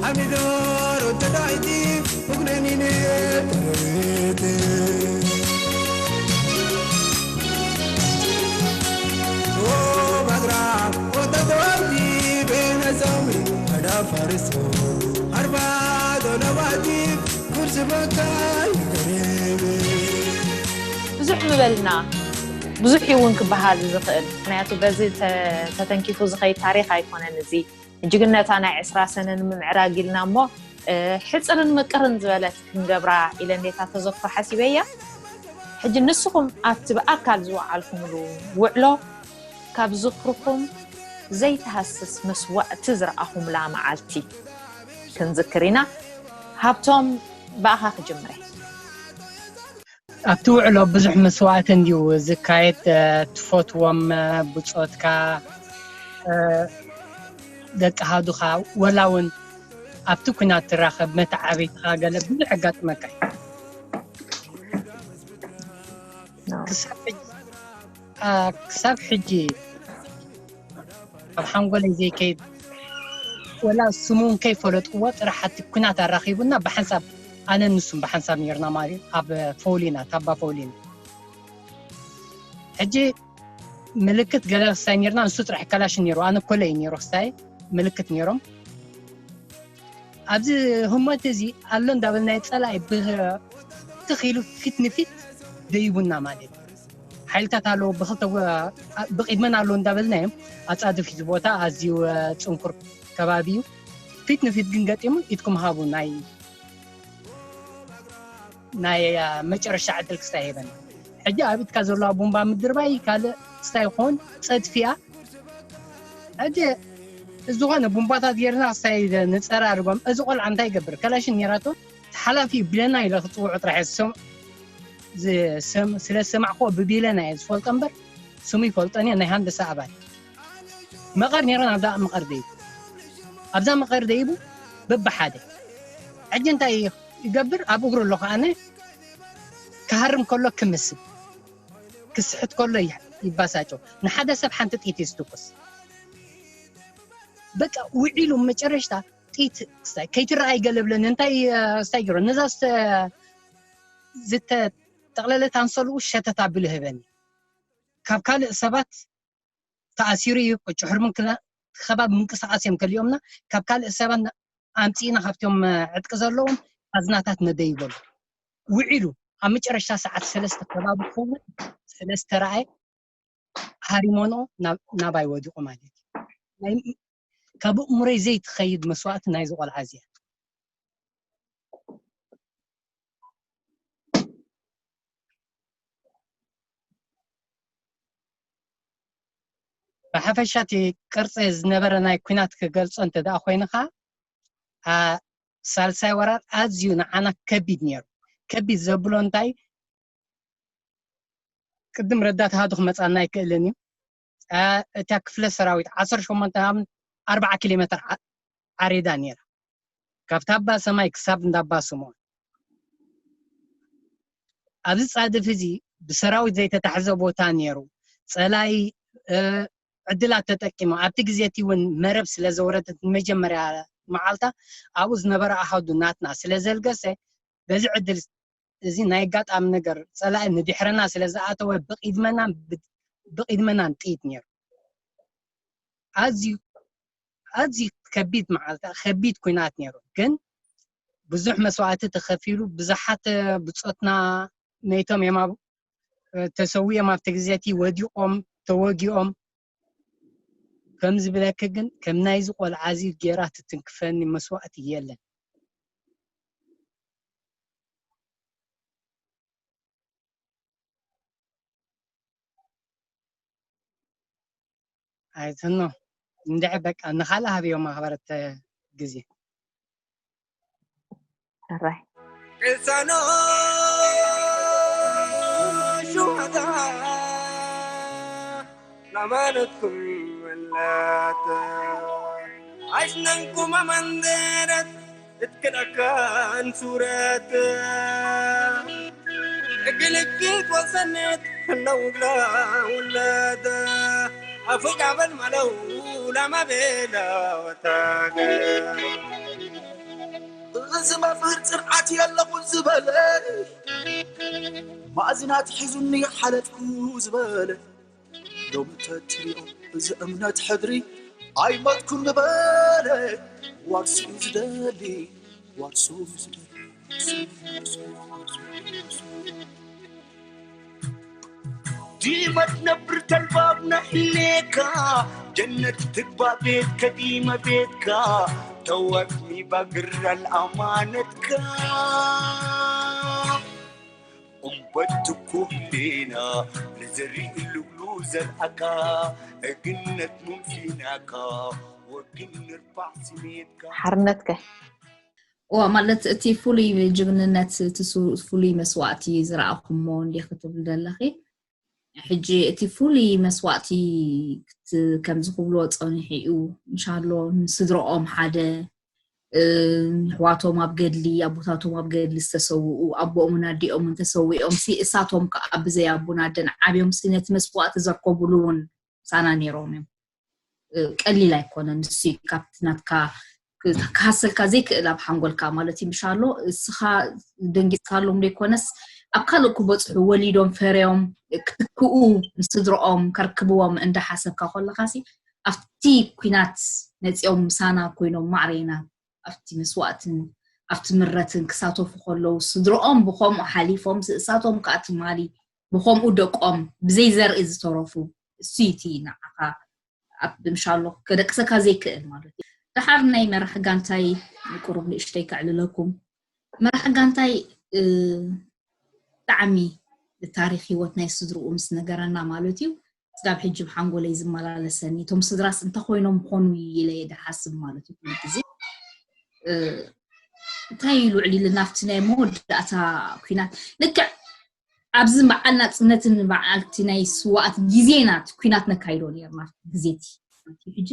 ሓሚዶሮ ተዳይቲ፣ መጉነኒነ ተረቤት። ኦ ባግራ፣ ኦ ተዳይቲ፣ ቤነሰዊ፣ ተዳፋርሶ፣ ኣርባዶ ነባቲ፣ ኩርሲ በካይ ገሬቤ። ብዙሕ ምበልና፣ ብዙሕ እዩ እውን ክበሃል ዝኽእል። ምኽንያቱ በዚ ተ-፣ ተተንኪፉ ዝኸይድ ታሪኽ ኣይኮነን እዚ። ጅግነታ ናይ ዕስራ ሰነ ንምምዕራግ ኢልና እሞ፣ እ፣ ሕጽርን ምቅርን ዝበለት ክንገብራ ኢለ እንዴታ ተዘክሮ ሓሲበያ። ሕጂ ንስኹም ኣብቲ ብኣካል ዝወዓልኩምሉ ውዕሎ ካብ ዝኽርኹም ዘይተሃስስ መስዋእቲ ዝረኣኹምላ መዓልቲ ክንዝክር ኢና። ሃብቶም፣ ብኣኻ ክጅምረ። ኣብቲ ውዕሎ ብዙሕ መስዋእቲ እንድዩ ዝካየድ። እ፣ ትፈትዎም፣ እ፣ ብጾትካ፣ እ፣ ደቂ ሃዱኻ፣ ወላ እውን ኣብቲ ኲናት ትራኸብ፣ መተዓቢትኻ፣ ገለ ብዙሕ የጋጥመካ እዩ። ክሳብ ሕጂ፣ እ፣ ክሳብ ሕጂ ኣብ ሓንጎለይ ዘይከይድ፣ ወላ ስሙ እውን ከይፈለጥክዎ፣ ጥራሕ እቲ ኲናት ኣራኺቡና፣ ብሓንሳብ ኣነ ንሱን ብሓንሳብ ነይርና ማለት እዩ፣ ኣብ ፎሊና፣ ታባ ፎሊና። ሕጂ ምልክት ገለ ክስታይ ነይርና፣ ንሱ ጥራሕ ካላሽን ነይሩ፣ ኣነ ኮለ እዩ ነይሩ ክስታይ ምልክት ነይሮም። ኣብዚ ህሞት እዚ ኣሎ እንዳበልና ጸላኢ ብትኽ ኢሉ ፊት ንፊት ደይቡና ማለት እዩ። ሓይልታት ኣለዎ ብኽልተ ወ-፣ ብቕድመን ኣለዎ እንዳበልና እዮም። ኣጻድፍ እዚ ቦታ ኣዝዩ፣ እ፣ ጽንኩር ከባቢ እዩ። ፊት ንፊት ግን ገጢሙ ኢድኩም ሃቡ ናይ፣ ናይ፣ እ፣ መጨረሻ ዕድል ክስታይ ሂበን። ሕጂ ኣብ ኢድካ ዘለዋ ቡምባ ምድርባይ ካልእ ክስታይ ይኾን ጸድፍያ። ሕጂ ዝኾነ ቡምባታት ጌርና ክስታይ ንጸራርጎም። እዚ ቆልዓ እንታይ ይገብር? ከላሽን ኔራቶ ሓላፊ ብለና ኢለ ክጽውዖ ጥራሕ እየ ዝሰም-፣ ዝሰም-፣ ስለ ዝሰማዕክዎ ብቢለና እየ ዝፈልጦ እምበር ስሙ ይፈልጦን እየ። ናይ ሃንደሳ ኣባል መቐር ኔረን ኣብዛ መቐር ደይቡ፣ ኣብዛ መቐር ደይቡ በብሓደ። ሕጂ እንታይ ይገብር? ኣብ እግሩ ኣለኹ ኣነ። ክሃርም ከሎ ክምስል፣ ክስሕት ከሎ ይሕ-፣ ይባሳጨው። ንሓደ ሰብ ሓንቲ ጥይት እዩ ዝትኩስ። በቃ ውዒሉ መጨረሽታ ጥይት ክስታይ ከይትረኣይ ገለ ብለኒ። እንታይ፣ እ፣ ክስታይ ገይሩ? ነዛ ዝተ-፣ ዝተጠቕለለት ኣንሶልኡ ሸተት ኣቢሉ ህበኒ። ካብ ካልእ ሰባት ተኣሲሩ እዩ፣ ቅጭ ሕርምን ክላ-፣ ከባቢ ምንቅስቓስ እዮም ከሊኦምና። ካብ ካልእ ሰባት ና-፣ ኣምጺእና ካብቶም፣ እ፣ ዕጥቂ ዘለዎም ካዝናታት ነደይበሉ። ውዒሉ ኣብ መጨረሽታ ሰዓት ሰለስተ ከባቢ ክኸውን ስለ ዝተረኣየ ሃሪሞንኦ ናብ-፣ ናባይ ወዲቑ ማለት እዩ። ናይ፣ ካብ እሙረይ ዘይትኸይድ መስዋእቲ ናይዚ ቆልዓ እዚኣ። ብሓፈሻ እቲ ቅርፂ ዝነበረ ናይ ኲናት ክገልፆ እንተ ደኣ ኮይንኻ፣ ኣ፣ ሳልሳይ ወራር ኣዝዩ ንዓና ከቢድ ነይሩ። ከቢድ ዘብሎ እንታይ፣ ቅድም ረዳት ሃዱ ክመፃና ኣይክእልን እዩ። ኣ፣ እታ ክፍለ ሰራዊት ዓሰርተ ሸሞንተ ሃብን ኣርባዓ ኪሎ ሜትር ዓ-፣ ዓሬዳ ነይራ። ካብ ታባ ሰማይ ክሳብ እንዳባ ስምኦን። ኣብዚ ጻድፍ እዚ ብሰራዊት ዘይተታሕዘ ቦታ ነይሩ። ጸላኢ፣ እ፣ ዕድላት ተጠቂሙ። ኣብቲ ግዜ እቲ እውን መረብ ስለ ዘወረደት ንመጀመርያ መዓልታ ኣብኡ ዝነበረ ኣሃዱ ናትና ስለ ዘልገሰ፣ በዚ ዕድል እዚ ናይ ኣጋጣሚ ነገር ጸላኢ ንድሕረና ስለ ዝኣተወ ብቕድመናን ብ-፣ ብቕድመናን ጥይት ነይሩ። ኣዝዩ፣ ኣዝዩ ከቢድ መዓልቲ፣ ከቢድ ኲናት ነይሩ። ግን ብዙሕ መስዋእቲ ተኸፊሉ፣ ብዙሓት ብጾትና መይቶም እዮም፣ ኣብ፣ ተሰዊኦም ኣብቲ ግዜ እቲ ወዲቖም፣ ተወጊኦም። ከም ዝብለኪ ግን ከም ናይዚ ቆልዓ እዚ ጌራ ትትንክፈኒ መስዋእቲ የለን። ኣይትኖ እንድዒ በቃ ንኻልእ ሃብዮ ማኽበረት ግዜ። ሕራይ። ቅሳኖ ሹሃዳ ለማለትኩም ወላት ኣይስነንኩም ኣመንደረት እትክለካን ሱረት እግልግት ወሰነት ህለው ግላ ውላደ ኣፉ ጃበል ማለው ላማ ቤላ ወታገ። እዚ መምህር ጽንዓት የለኹን ዝበለ፣ ማእዝናት ሒዙኒ ሓለጥኩ ዝበለ፣ ሎሚ ተትሪኦ እዚ እምነት ሕድሪ ኣይመትኩን ዝበለ፣ ዋርሱ እዩ ዝደሊ፣ ዋርሱ እዩ ዝደሊ። ዲመ ትነብር ተልባብ ነህሌካ፣ ጀነት ትግባ ቤት ከዲመ ቤትካ፣ ተወት ሚባግረል ኣማነትካ። እምበት ትኩ ህሌና፣ ንዘሪእ ልብሉ ዘርኣካ፣ እግነት ሙምኪናካ፣ ወግን ንርባዕ ስሜትካ። ሓርነትከ? እዋ፣ ማለት እቲ ፍሉይ ጅግንነት፣ እቲ ሱ-፣ ፍሉይ መስዋእቲ ዝረኣኹሞ እንዴ ክትብል ዘለኺ? ሕጂ እቲ ፍሉይ መስዋእቲ ክት-፣ ከምዚ ክብልዎ ጸኒሑ እዩ። ምሻሎ ንስድረኦም ሓደ፣ እ፣ ኣሕዋቶም ኣብ ገድሊ፣ ኣቦታቶም ኣብ ገድሊ ዝተሰውኡ፣ ኣቦኦምን ኣዲኦምን ተሰዊኦም ሲ፣ እሳቶም ከኣ ብዘይ ኣቦን ኣደን ዓብዮም ሲ፣ ነቲ መስዋእቲ ዘርከቡሉ እውን ሳና ነይሮም እዮም። እ፣ ቀሊል ኣይኮነን። ንሱ እዩ ካብቲ ናትካ ክ-፣ ክሃሰልካ ዘይክእል ኣብ ሓንጎልካ ማለት እዩ። ምሻሎ እስኻ ደንጊጽካሎም ዘይኮነስ ኣብ ካልእ ክበጽሑ፣ ወሊዶም ፈርዮም ክትክኡ፣ ንስድረኦም ከርክብዎም እንዳሓሰብካ ከለኻ ሲ፣ ኣብቲ ኲናት መጺኦም ምሳና ኮይኖም ማዕረና ኣብቲ መስዋእትን ኣብቲ ምረትን ክሳተፉ ከለዉ፣ ስድረኦም ብኸምኡ ሓሊፎም ሲ፣ እሳቶም ከኣ ትማሊ ብኸምኡ ደቆም ብዘይ ዘርኢ ዝተረፉ፣ እሱ እዩ እቲ ንዓኻ ኣብ ምሻሎ ከደቅሰካ ዘይክእል ማለት እዩ። ደሓር ናይ መራሕ ጋንታይ ቁሩብ ንእሽተይ ከዕልለኩም። መራሕ ጋንታይ፣ እ፣ ብጣዕሚ ታሪኽ ህይወት ናይ ስድርኡ ምስ ነገረና ማለት እዩ። ስጋብ ሕጂ ብሓንጎለይ ዝመላለሰኒ፣ እቶም ስድራስ እንተኾይኖም ምኾኑ ኢለ እየ ድሓስብ ማለት እዩ። ኩሉ ግዜ፣ እ፣ እንታይ ኢሉ ዕሊልና ኣብቲ ናይ መወዳእታ ኲናት፣ ልክዕ ኣብዚ በዓል ናጽነትን በዓልቲ ናይ ስዋኣት ግዜና እቲ ኲናት ነካይዶ ነርና። ግዜቲ ሕጂ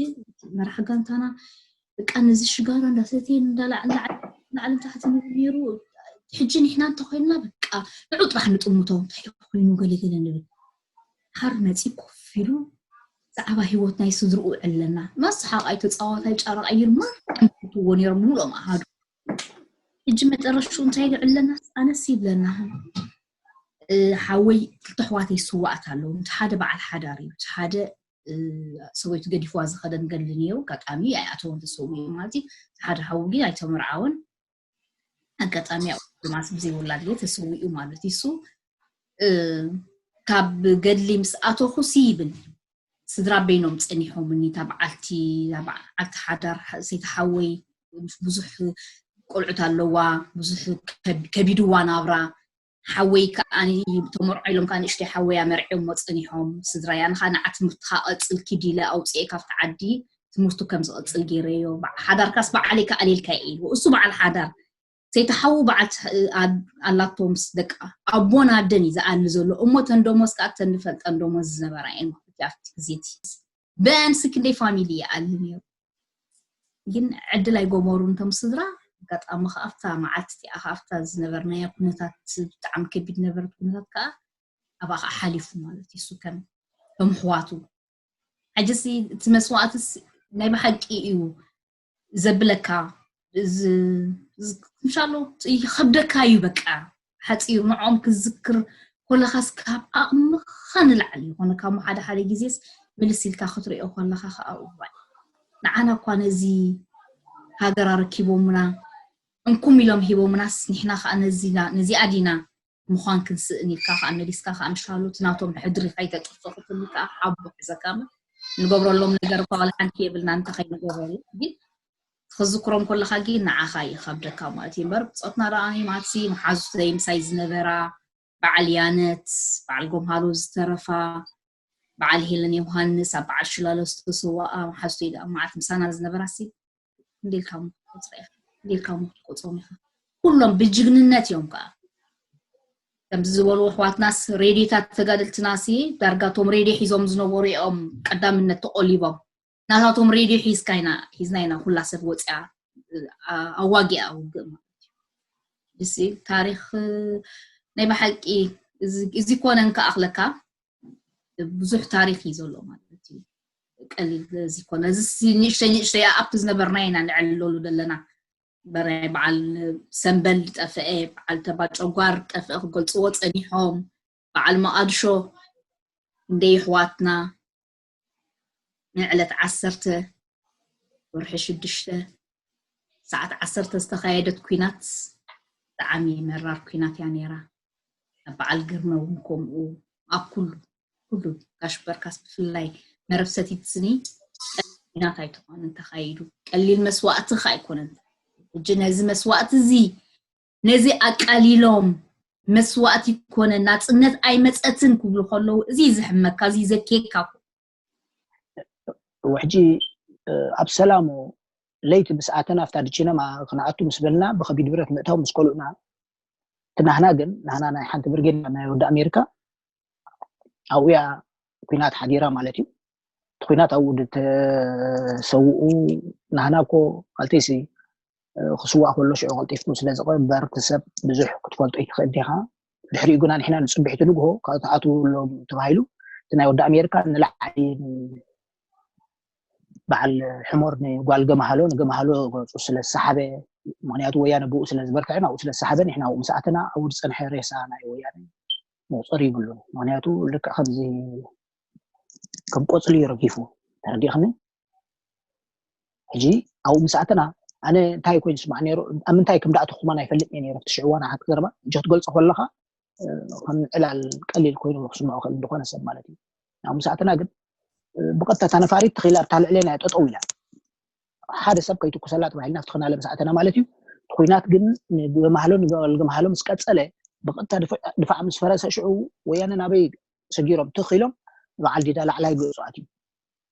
መራሕ ጋንታና በቃ ነዚ ሽጋራ እንዳሰተየ እንዳላዕልን ታሕትን ነይሩ። ሕጂ ንሕና እንተኮይንና በቃ ንዑ ጥራሕ ንጥምቶ፣ እንታይ ኮይኑ ገለ ገለ ንብል። ሓር መጺ ኮፍ ኢሉ ዛዕባ ህይወት ናይ ስድርኡ ዕለና። ማስሓቕ ኣይተጻዋታይ ጫራ ቀይር ማን ትዎ ነይሮም ሙሉኦም ኣሃዱ። ሕጂ መጨረሽኡ እንታይ ኢሉ ዕለና? ኣነስ ይብለና፣ እ፣ ሓወይ ክልተ ኣሕዋተይ ስዋኣት ኣለዉ። እቲ ሓደ በዓል ሓዳር እዩ፣ እቲ ሓደ፣ እ፣ ሰበይቱ ገዲፍዋ ዝኸደን ገድሊ ነይሩ። ኣጋጣሚ ኣይኣተወን፣ ተሰዊኡ ማለት እዩ። እቲ ሓደ ሓዉ ግን ኣይተመርዓወን። ኣጋጣሚ ኣብኡ ድማ ብዘይ ውላድ ግን ተሰዊኡ ማለት እዩ። እሱ፣ እ፣ ካብ ገድሊ ምስ ኣተኹ ሲ ይብል፣ ስድራ በይኖም ጸኒሖምኒ። እታ በዓልቲ፣ እታ በዓልቲ ሓዳር፣ ሰይቲ ሓወይ ብዙሕ ቆልዑት ኣለዋ፣ ብዙሕ ከብ-፣ ከቢድዋ ናብራ። ሓወይ ከኣ ተመርዖ ኢሎም ከኣ ንእሽተይ ሓወይ ኣመርዕዮሞ ጸኒሖም። ስድራይ ኣነ ከኣ ንዓ ትምህርትኻ ቀጽል ኪድ ኢለ ኣውጽኤ ካብቲ ዓዲ ትምህርቱ ከም ዝቐጽል ገይረዮ። በዓ-፣ ሓዳርካስ በዓለይ ከኣ ኣልየልካ እየ ኢልዎ። እሱ በዓል ሓዳር፣ ሰይቲ ሓዉ በዓልቲ፣ እ፣ ኣድ-፣ ኣላቶ ምስ ደቃ። ኣቦን ኣደን እዩ ዝኣሊ ዘሎ። እሞ ተን ደሞዝ ከኣ ተን ንፈልጠን ደሞዝ ዝነበራ እየን ማለት እዩ ኣብቲ ግዜ እቲ። ብኣንስ ክንደይ ፋሚሊ ይኣሊ ነይሩ። ግን ዕድል ኣይገበሩን እቶም ስድራ። ኣጋጣሚ ከኣ ኣብታ መዓልቲ እቲኣ ከኣ ኣብታ ዝነበርናዮ ኩነታት፣ ብጣዕሚ ከቢድ ነበረት ኩነታት ከኣ ኣብኣ ከኣ ሓሊፉ ማለት እዩ። እሱ ከም፣ ከም ኣሕዋቱ። ሕጂሲ እቲ መስዋእትስ ናይ ብሓቂ እዩ ዘብለካ። እዚ፣ እዚ ምሻሎ ይኸብደካ እዩ በቃ። ሓጺሩ ንዕኦም ክዝክር ኮለኻስ ካብ ዓቕምኻ ንላዕሊ ይኾነካ እሞ ሓደ ሓደ ግዜስ ምልስ ኢልካ ክትሪኦ ኮለኻ ከኣ እዋይ፣ ንዓና እኳ ነዚ ሃገር ኣረኪቦምና፣ እንኩም ኢሎም ሂቦምናስ፣ ንሕና ከኣ ነዚና፣ ነዚኣ ዲና ምዃን ክንስእን ኢልካ ከኣ መሊስካ ከኣ ምሻሉ እቲ ናቶም ሕድሪ ከይተጥፍእ ክትብል ከኣ ሓቦ ሒዘካ እምበር፣ ንገብረሎም ነገር እኳ ዋላ ሓንቲ የብልና፣ እንታይ ከይንገብረሎም ግን ክዝክሮም ከለኻ ግን ንዓኻ ይኸብደካ ማለት እዩ እምበር፣ ብጾትና ደኣ ኣነ ማትሲ መሓዙተይ ምሳይ ዝነበራ፣ በዓል ያነት፣ በዓል ጎምሃሎ ዝተረፋ፣ በዓል ሄለን ዮሃንስ፣ ኣብ በዓል ሽላሎ ዝተሰዋኣ መሓዙተይ ደኣ መዓት ምሳና ዝነበራሲ፣ እንዴልካ እሞ ክትቆጽራ ኢኻ፣ እንዴልካ እሞ ክትቆጽሮም ኢኻ። ኩሎም ብጅግንነት እዮም ከኣ። ከምዚ ዝበሉ ኣሕዋትናስ ሬድዮታት ተጋደልትናሲ ዳርጋ እቶም ሬድዮ ሒዞም ዝነበሩ እዮም ቀዳምነት ተቆሊቦም። ናታቶም ሬድዮ ሒዝካ ኢና፣ ሒዝና ኢና ኩላ ሰብ ወፂኣ፣ ኣ-፣ ኣዋጊኣ ውግእ ማለት እዩ። እዚ ታሪኽ ናይ ብሓቂ እዚ፣ እዚ ኮነ እንከኣኽለካ ብዙሕ ታሪኽ እዩ ዘሎ ማለት እዩ። ቀሊል እዚ ኮነ። እዚ ንእሽተይ ንእሽተይ ኣብቲ ዝነበርና ኢና ንዕልለሉ ዘለና። በራይ በዓል ሰንበል ጠፍአ፣ በዓል ተባጨጓር ጠፍአ ክገልፅዎ ፀኒሖም። በዓል መቓድሾ እንደ ይሕዋትና ንዕለት ዓሰርተ ወርሒ ሽዱሽተ ሰዓት ዓሰርተ ዝተኻየደት ኩናት ብጣዕሚ መራር ኩናት እያ ነይራ። ኣብ በዓል ግርመ እውን ከምኡ ኣብ ኩሉ ኩሉ ጋሽ በርካስ ብፍላይ መረብ ሰቲት ስኒ ኩናት ኣይትኾንን ተኻይዱ ቀሊል መስዋእቲ ከ ኣይኮነን። ሕጂ ነዚ መስዋእቲ እዚ ነዚ ኣቃሊሎም መስዋእቲ ይኮነ ናፅነት ኣይመፀትን ክብሉ ከለዉ እዚ ዝሕመካ እዚ ዘኬካ ሕጂ ኣብ ሰላሙ ለይቲ ምስ ኣተና ኣብታ ድቺነማ ክንኣቱ ምስ በልና ብከቢድ ብረት ምእታው ምስ ከልኡና ትናህና ግን ናህና ናይ ሓንቲ ብርጌድ ናይ ወዲ ኣሜሪካ ኣብያ ኩናት ሓዲራ ማለት እዩ። ኩናት ኣብኡ ዝተሰውኡ ናህና እኮ ካልተይሲ ክስዋእ ከሎ ሽዑ ቀልጢፍኩም ስለ ዝቐበር ክሰብ ብዙሕ ክትፈልጦ ይትኽእል ዲኻ። ድሕሪኡ ግና ንሕና ንፅብሕቲ ንግሆ ካብ ትኣትውሎም ተባሂሉ እቲ ናይ ወዲ ኣሜሪካ ንላዕሊ በዓል ሕሞር ንጓል ገመሃሎ ንገመሃሎ ገፁ ስለ ዝሰሓበ ምክንያቱ ወያነ ብኡ ስለ ዝበርትዐ ናብኡ ስለ ዝሰሓበ ንሕና ኣብኡ ምስ ኣተና ኣብኡ ዝፀንሐ ሬሳ ናይ ወያነ መቁፀሪ ይብሉን ምክንያቱ ልክዕ ከምዚ ከም ቆፅሊ ረጊፉ ተረዲእክኒ ሕጂ ኣብኡ ምስ ኣተና ኣነ እንታይ ኮይኑ ስማዕ ነይሩ ኣብ ምንታይ ከም ዳእተኹማ ናይ ፈልጥ እየ ነይሩ ትሽዕዋ ንሓት ዘረባ እጆ ትገልፆ ከለካ ከም ዕላል ቀሊል ኮይኑ ክስምዖ ክእል ዝኾነ ሰብ ማለት እዩ ናብ ምስ ኣተና ግን ብቀጥታ እታ ነፋሪት ተኺላ ኣብታ ልዕሌና እያ ጠጠው ኢላ ሓደ ሰብ ከይትኩሰላ ተባሂልና ኣብቲ ክናለ ምስ ኣተና ማለት እዩ እቲ ኩናት ግን ንገማህሎ ንገማህሎ ምስ ቀፀለ ብቀጥታ ድፋዕ ምስ ፈረሰ ሽዑ ወያነ ናበይ ሰጊሮም ትኽ ኢሎም በዓል ዲዳ ላዕላይ ገፁ ኣትዩ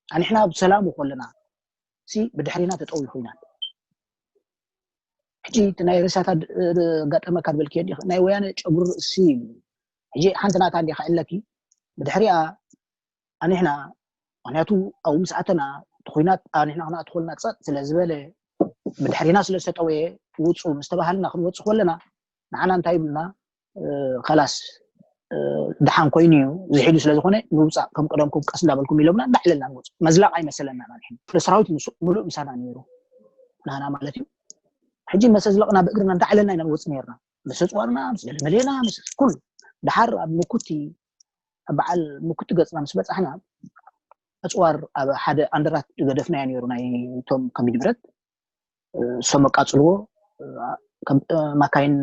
ኣንሕና ብሰላሙ ከለና ሲ ብድሕሪና ተጠው ይኹይናት ሕጂ እቲ ናይ ሬሳታ ኣጋጠመካ ድበልክዮ ናይ ወያነ ጨጉሪ ርእሲ ሕጂ ሓንቲ ናታ እንዲኻ ኣለኪ ብድሕሪኣ ኣንሕና ምክንያቱ ኣብኡ ምስ ኣተና እቲ ኩናት ኣንሕና ክነኣትኮልና ፀጥ ስለ ዝበለ ብድሕሪና ስለ ዝተጠወየ ውፁ ምስ ተባሃልና ክንወፅእ ከለና ንዓና እንታይ ይብልና ከላስ ደሓን ኮይኑ እዩ ዝሒዱ ስለ ዝኾነ ምውፃእ ከም ቀደምኩም ቀስ እንዳበልኩም ኢሎምና እንዳዕለልና ንወፅ መዝላቕ ኣይመሰለና ንሕን ሰራዊት ምሉእ ምሳና ነይሩ ናና ማለት እዩ ሕጂ መሰዝለቕና ብእግርና እንዳዕለልና ኢና ንወፅ ነርና ምስ ኣፅዋርና ምስ ገለመሌና ምስ ኩሉ ድሓር ኣብ ምኩቲ በዓል ምኩቲ ገፅና ምስ በፃሕና ኣፅዋር ኣብ ሓደ ኣንደራት ገደፍናዮ ነይሩ ናይ ቶም ከሚድ ብረት እሶም ኣቃፅልዎ ማካይን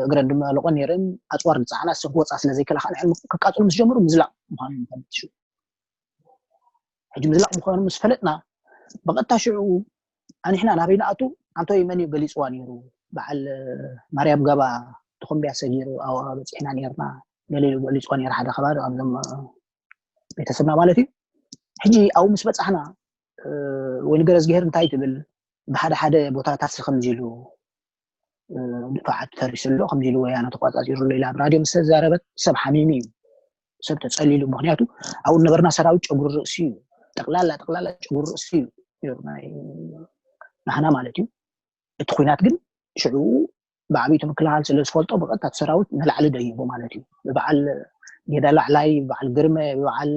እግረን ድማ ለቆ ነይረን ኣፅዋር ዝፀዓና እሶም ክወፃ ስለ ዘይከላካ ንሕን ክቃፅሉ ምስ ጀምሩ ምዝላቕ ምኳኑ ንፈልጥ ሽዑ ሕጂ ምዝላቕ ምኳኑ ምስ ፈለጥና ብቐጥታ ሽዑ ኣንሕና ናበይ ንኣቱ ኣንቶይ መን እዩ ገሊፅዋ ነይሩ በዓል ማርያም ገባ ተኾምብያ ሰጊሩ ኣብኣ በፂሕና ነርና ገሊሉ ገሊፅዋ ነይሩ ሓደ ከባቢ ከምዞም ቤተሰብና ማለት እዩ ሕጂ ኣብኡ ምስ በፃሕና ወይ ንገረዝግሄር እንታይ ትብል ብሓደ ሓደ ቦታታት ከምዚ ኢሉ ድፋዓት ተሪሱ ኣሎ ከምዚ ኢሉ ወያነ ተቋፃፂሩ ኣሎ ኢላ ኣብ ራድዮ ምስ ተዛረበት ሰብ ሓሚሙ እዩ ሰብ ተፀሊሉ ምክንያቱ ኣብኡ ነበርና ሰራዊት ጨጉሪ ርእሲ እዩ ጠቅላላ ጠቅላላ ጨጉሪ ርእሲ እዩ ናይ ናህና ማለት እዩ እቲ ኩናት ግን ሽዑ ብዓብይቲ ምክልኻል ስለ ዝፈልጦ ብቐጥታ ሰራዊት ንላዕሊ ደይቡ ማለት እዩ ብበዓል ጌዳ ላዕላይ ብበዓል ግርመ ብበዓል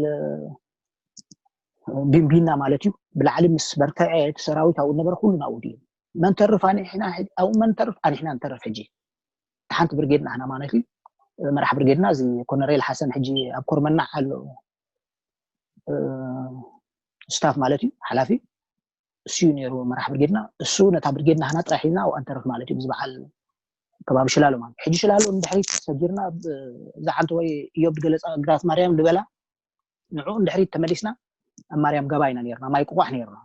ቢንቢና ማለት እዩ ብላዕሊ ምስ በርተዐ እቲ ሰራዊት ኣብኡ ነበረ ኩሉ ናብኡ ድዩ መን ተርፍ ኣንሕና ኣብኡ መን ተርፍ ኣንሕና ንተርፍ ሕጂ ሓንቲ ብርጌድ ናህና ማለት እዩ መራሕ ብርጌድና እዚ ኮነሬል ሓሰን ሕጂ ኣብ ኮርመናዕ ኣሎ ስታፍ ማለት እዩ ሓላፊ እሱ እዩ ነይሩ መራሕ ብርጌድና እሱ ነታ ብርጌድና ህና ጥራሕ ሒዝና ኣብኣ ንተርፍ ማለት እዩ ምስ በዓል ከባቢ ሽላሎ ማለት ሕጂ ሽላሎ ንድሕሪት ሰጊርና እዛ ሓንቲ ወይ እዮብ ድገለፃ ግራት ማርያም ዝበላ ንዕኡ ንድሕሪት ተመሊስና ኣብ ማርያም ገባ ኢና ነርና ማይ ቁቋሕ ነርና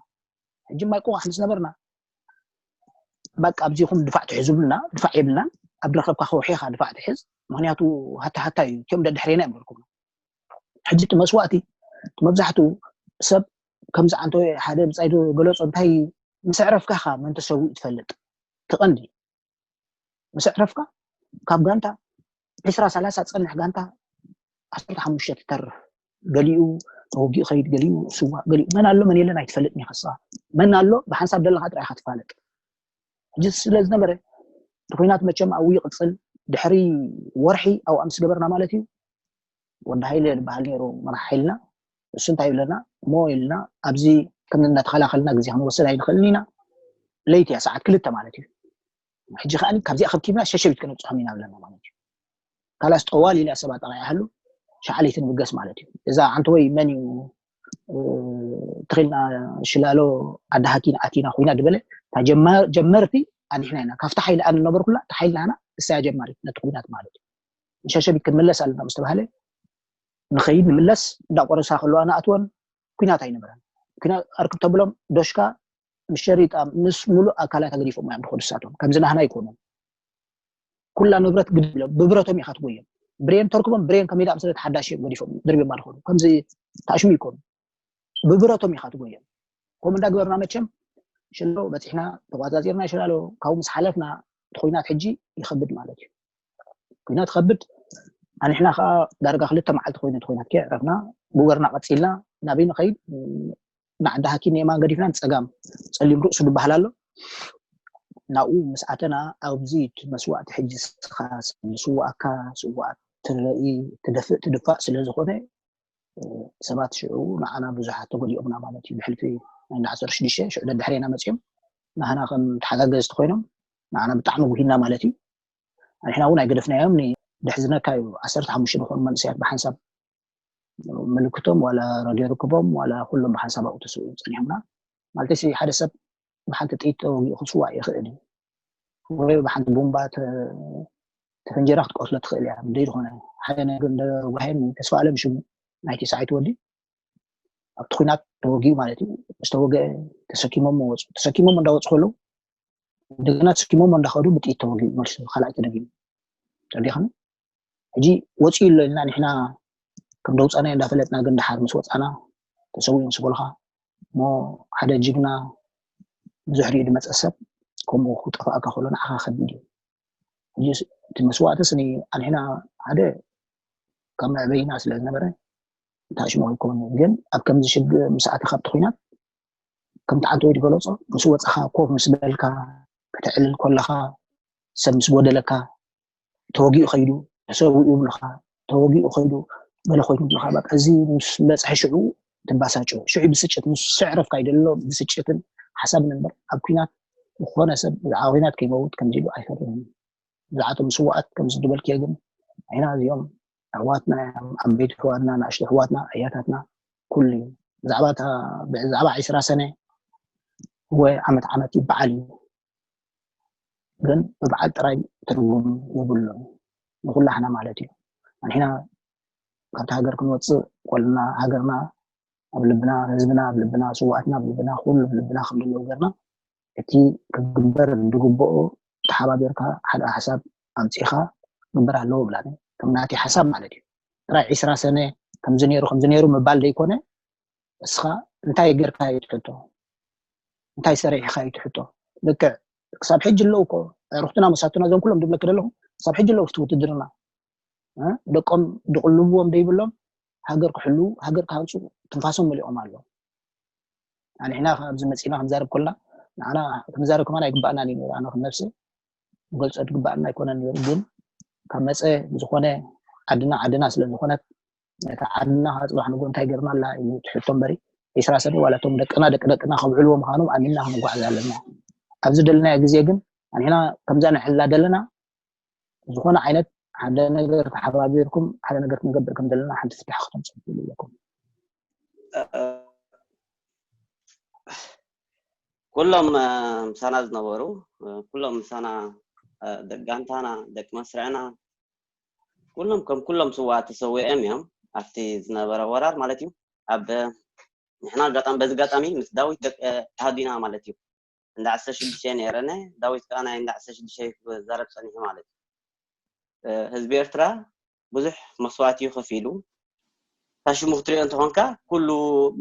ሕጂ ማይ ቁቋሕ ምስ ነበርና በቃ ኣብዚኹም ድፋዕ ትሕዙ ብልና ድፋዕ የብልናን ኣብ ድረከብካ ከውሒኻ ድፋዕ ትሕዝ ምክንያቱ ሃታ ሃታ እዩ እቲኦም ደድሕሬና እዮም ዝርከቡ ሕጂ እቲ መስዋእቲ መብዛሕትኡ ሰብ ከምዚ ዓንተ ሓደ ብፃይ ገለፆ እንታይ ምስ ዕረፍካ ካ መን ተሰዊኡ ትፈልጥ ትቐንዲ ምስ ዕረፍካ ካብ ጋንታ ዕስራ ሰላሳ ዝፀንሕ ጋንታ ዓሰርተ ሓሙሽተ ትተርፍ ገሊኡ ተወጊኡ ከይድ ገሊኡ ስዋ ገሊኡ መን ኣሎ መን የለን ኣይትፈልጥን ኢኻ መን ኣሎ ብሓንሳብ ደለካ ጥራይ ኢኻ ትፋለጥ ሕጂ ስለ ዝነበረ እቲ ኩናት መቸም ኣብኡ ይቕፅል ድሕሪ ወርሒ ኣብኣ ምስ ገበርና ማለት እዩ ወዲ ሃይለ ዝበሃል ነይሩ መራሕ ሓይልና እሱ እንታይ ይብለና? እሞ ኢልና ኣብዚ ከም እናተኸላኸልና ግዜ ክንወስድ ኣይንኽእልን ኢና። ለይቲ እያ፣ ሰዓት ክልተ ማለት እዩ። ሕጂ ከኣ ካብዚኣ ከብኪብና ሸሸቢት ከነብፅሖም ኢና ብለና ማለት እዩ። ካላስ ጠዋል ኢላ ሰባት ኣቕያ ሃሉ ሸዓ ለይቲ ንብገስ ማለት እዩ። እዛ ዓንተወይ መን እዩ ተኺልና ሽላሎ ዓዲ ሃኪን ኣቲና ኮይና ዝበለ ጀመርቲ ኣንሕና ኢና። ካብቲ ሓይሊ ኣነ ነበርኩላ፣ እቲ ሓይሊ ናና እሳ ጀማሪት ነቲ ኩናት ማለት እዩ። ንሸሸቢት ክንምለስ ኣለና ምስ ተባህለ ንኸይድ ንምለስ እንዳቆረሳ ከለዋ ንኣትወን ኩናት ኣይነበረን። ኩናት ኣርክብ ተብሎም ዶሽካ ምስ ሸሪጣ ምስ ሙሉእ ኣካላት ኣገዲፎም እዮም ዝኸዱ። እሳቶም ከምዚ ናህና ኣይኮኑን። ኩላ ንብረት ግድሎም ብብረቶም ኢኻ ትጎዮም። ብሬን ተርክቦም ብሬን ከመይ ደኣ ምስለ ተሓዳሽ እዮም ገዲፎም ድርብዮም ኣለኾኑ። ከምዚ ታሽሙ ይኮኑ። ብብረቶም ኢኻ ትጎዮም። ከምኡ እንዳግበርና መቸም ሽሎ በፂሕና ተቋፃፂርና ሽላሎ ካብኡ ምስ ሓለፍና እቲ ኩናት ሕጂ ይኸብድ ማለት እዩ። ኩናት ከብድ ኣንሕና ከዓ ዳርጋ ክልተ መዓልቲ ኮይኑ እቲ ኩናት ከየዕረፍና ብወርና ቀፂልና ናበይ ንኸይድ ንዓዲ ሃኪም ንየማን ገዲፍና ንፀጋም ፀሊም ርእሱ ዝበሃል ኣሎ ናብኡ ምስ ኣተና ኣብዚ እቲ መስዋእቲ ሕጂ ስኻ ዝስዋእካ ስዋእ ትርኢ ትደፍእ ትድፋእ ስለ ዝኾነ ሰባት ሽዑ ንዓና ብዙሓት ተጎዲኦምና ማለት እዩ። ብሕልፊ ናይ ዓሰርተ ሽዱሽተ ሽዑ ደድሕሬና መፅኦም ንዓና ከም ተሓጋገዝቲ ኮይኖም ንዓና ብጣዕሚ ጉሂና ማለት እዩ። ንሕና እውን ኣይገደፍናዮም። ድሕዝነካ እዩ ዓሰርተ ሓሙሽተ ዝኾኑ መንእሰያት ብሓንሳብ ምልክቶም ዋላ ረድዮ ርክቦም ዋላ ኩሎም ብሓንሳብ ኣብኡ ተስኡ ፀኒሖምና። ማለት ሓደ ሰብ ብሓንቲ ጥይት ተወጊኡ ክስዋእ ይኽእል እዩ ወይ ብሓንቲ ቡምባ ተፈንጀራ ክትቀትሎ ትኽእል እያ። ብደይ ዝኾነ ሓደ ነገር እንደጓሄን ተስፋ ኣለም ሽሙ ናይቲ ሰዓይት ወዲ ኣብቲ ኩናት ተወጊኡ ማለት እዩ። ዝተወገ ተሰኪሞም ወፁ። ተሰኪሞም እንዳወፁ ከለዉ እንደገና ተሰኪሞም እንዳኸዱ ብጥይት ተወጊኡ መልሱ ካልኣይ ተደጊሙ። ተረዲኻኒ? ሕጂ ወፂኡ ኣሎ ኢልና ንሕና ከም ደውፃናዮ እንዳፈለጥና ግን ደሓር ምስ ወፃና ተሰዊኡ ምስ በልኻ እሞ ሓደ ጅግና ብዙሕ ሪኡ ዝመፀ ሰብ ከምኡ ክጠፋእካ ከሎ ንዓኻ ከቢድ እዩ። ሕጂ እቲ መስዋእትስ ኣንሕና ሓደ ካብ መዕበይና ስለ ዝነበረ ታሽሞ ኣይኮኑ ግን ኣብ ከምዚ ሽግ ምስ ኣተኻ ኣብቲ ኩናት ከምቲ ዓንተ ወይ ዝበለፆ ምስ ወፃኻ ኮፍ ምስ በልካ ከተዕልል ከለኻ ሰብ ምስ ጎደለካ ተወጊኡ ከይዱ ተሰዊኡ ይብሉኻ ተወጊኡ ከይዱ ገለ ኮይኑ ይብሉኻ በቃ እዚ ምስ በፅሐ ሽዑ ትባሳጭ ሽዑ ብስጭት ምስ ስዕረፍካ ይደሎ ብስጭትን ሓሳብን እምበር ኣብ ኩናት ዝኾነ ሰብ ብዛዕባ ኩናት ከይመውት ከምዚ ኢሉ ኣይፈርድን ብዛዕቶም ስዋኣት ከምዚ ዝበልክዮ ግን ኣይና እዚኦም ኣሕዋትና እዮም ዓበይቲ ኣሕዋትና ንኣሽቱ ኣሕዋትና ኣያታትና ኩሉ እዩ ብዛዕባ ብዛዕባ ዒስራ ሰነ ወይ ዓመት ዓመት ይበዓል እዩ ግን ብበዓል ጥራይ ትርጉም የብሉን ንኩላህና ማለት እዩ ኣንሕና ካብቲ ሃገር ክንወፅእ ኮልና ሃገርና ኣብ ልብና ህዝብና ኣብ ልብና ስዋኣትና ኣብ ልብና ኩሉ ኣብ ልብና ከም ዘለዎ ገርና እቲ ክግበር ዝግብኦ ተሓባቢርካ ሓደ ሓሳብ ኣምፂእኻ ክግበር ኣለዎ ብላኒ ከም ናተይ ሓሳብ ማለት እዩ ጥራይ ዒስራ ሰነ ከምዚ ነይሩ ከምዚ ነይሩ ምባል ዘይኮነ እስኻ እንታይ ገርካ እዩ ትሕቶ እንታይ ሰሪሕኻ እዩ ትሕቶ ልክዕ ክሳብ ሕጂ ኣለዉ እኮ ሩክትና መሳቱና እዞም ኩሎም ድብለክ ደለኹ ክሳብ ሕጂ ኣለዉ ውትድርና ደቆም ድቕልብዎም ደይብሎም ሃገር ክሕልዉ ሃገር ክሃንፁ ትንፋሶም መሊቖም ኣለዉ ንሕና ኣብዚ መፂና ክንዛረብ ከልና ንዓና ክንዛረብ ከማን ኣይግባእናን እዩ ኣነ ከም ነብሲ ክገልፆ ዝግባእና ኣይኮነን ግን ካብ መፀ ብዝኾነ ዓድና ዓድና ስለ ዝኾነት ነታ ዓድና ከዓ ፅባሕ ንጎ እንታይ ገርና ኣላ እዩ ትሕቶ እምበሪ ዒስራ ሰብ ዋላ እቶም ደቅና ደቂ ደቅና ከብዕልዎ ምዃኖም ኣሚንና ክንጓዓዝ ኣለና ኣብዚ ደለናዮ ግዜ ግን ኣንሕና ከምዛ ንሕላ ደለና ዝኾነ ዓይነት ሓደ ነገር ተሓባቢርኩም ሓደ ነገር ክንገብር ከም ዘለና ሓንቲ ፍታሕ ክተምፅኡ ትኽእሉ ኣለኩም ኩሎም ምሳና ዝነበሩ ኩሎም ምሳና ደቂ ጋንታና ደቂ መስርዕና ኩሎም ከም ኩሎም ስዋ ተሰዊኦም እዮም ኣብቲ ዝነበረ ወራር ማለት እዩ ኣብ ንሕና ኣጋጣሚ በዚ ኣጋጣሚ ምስ ዳዊት ተሃዲና ማለት እዩ እንዳ ዓሰርተ ሽዱሽተ ነይረነ ዳዊት ከዓ ናይ እንዳ ዓሰርተ ሽዱሽተ ክዛረብ ፀኒሑ ማለት እዩ ህዝቢ ኤርትራ ብዙሕ መስዋእቲ እዩ ከፊሉ ታሽሙ ክትሪኦ እንተኾንካ ኩሉ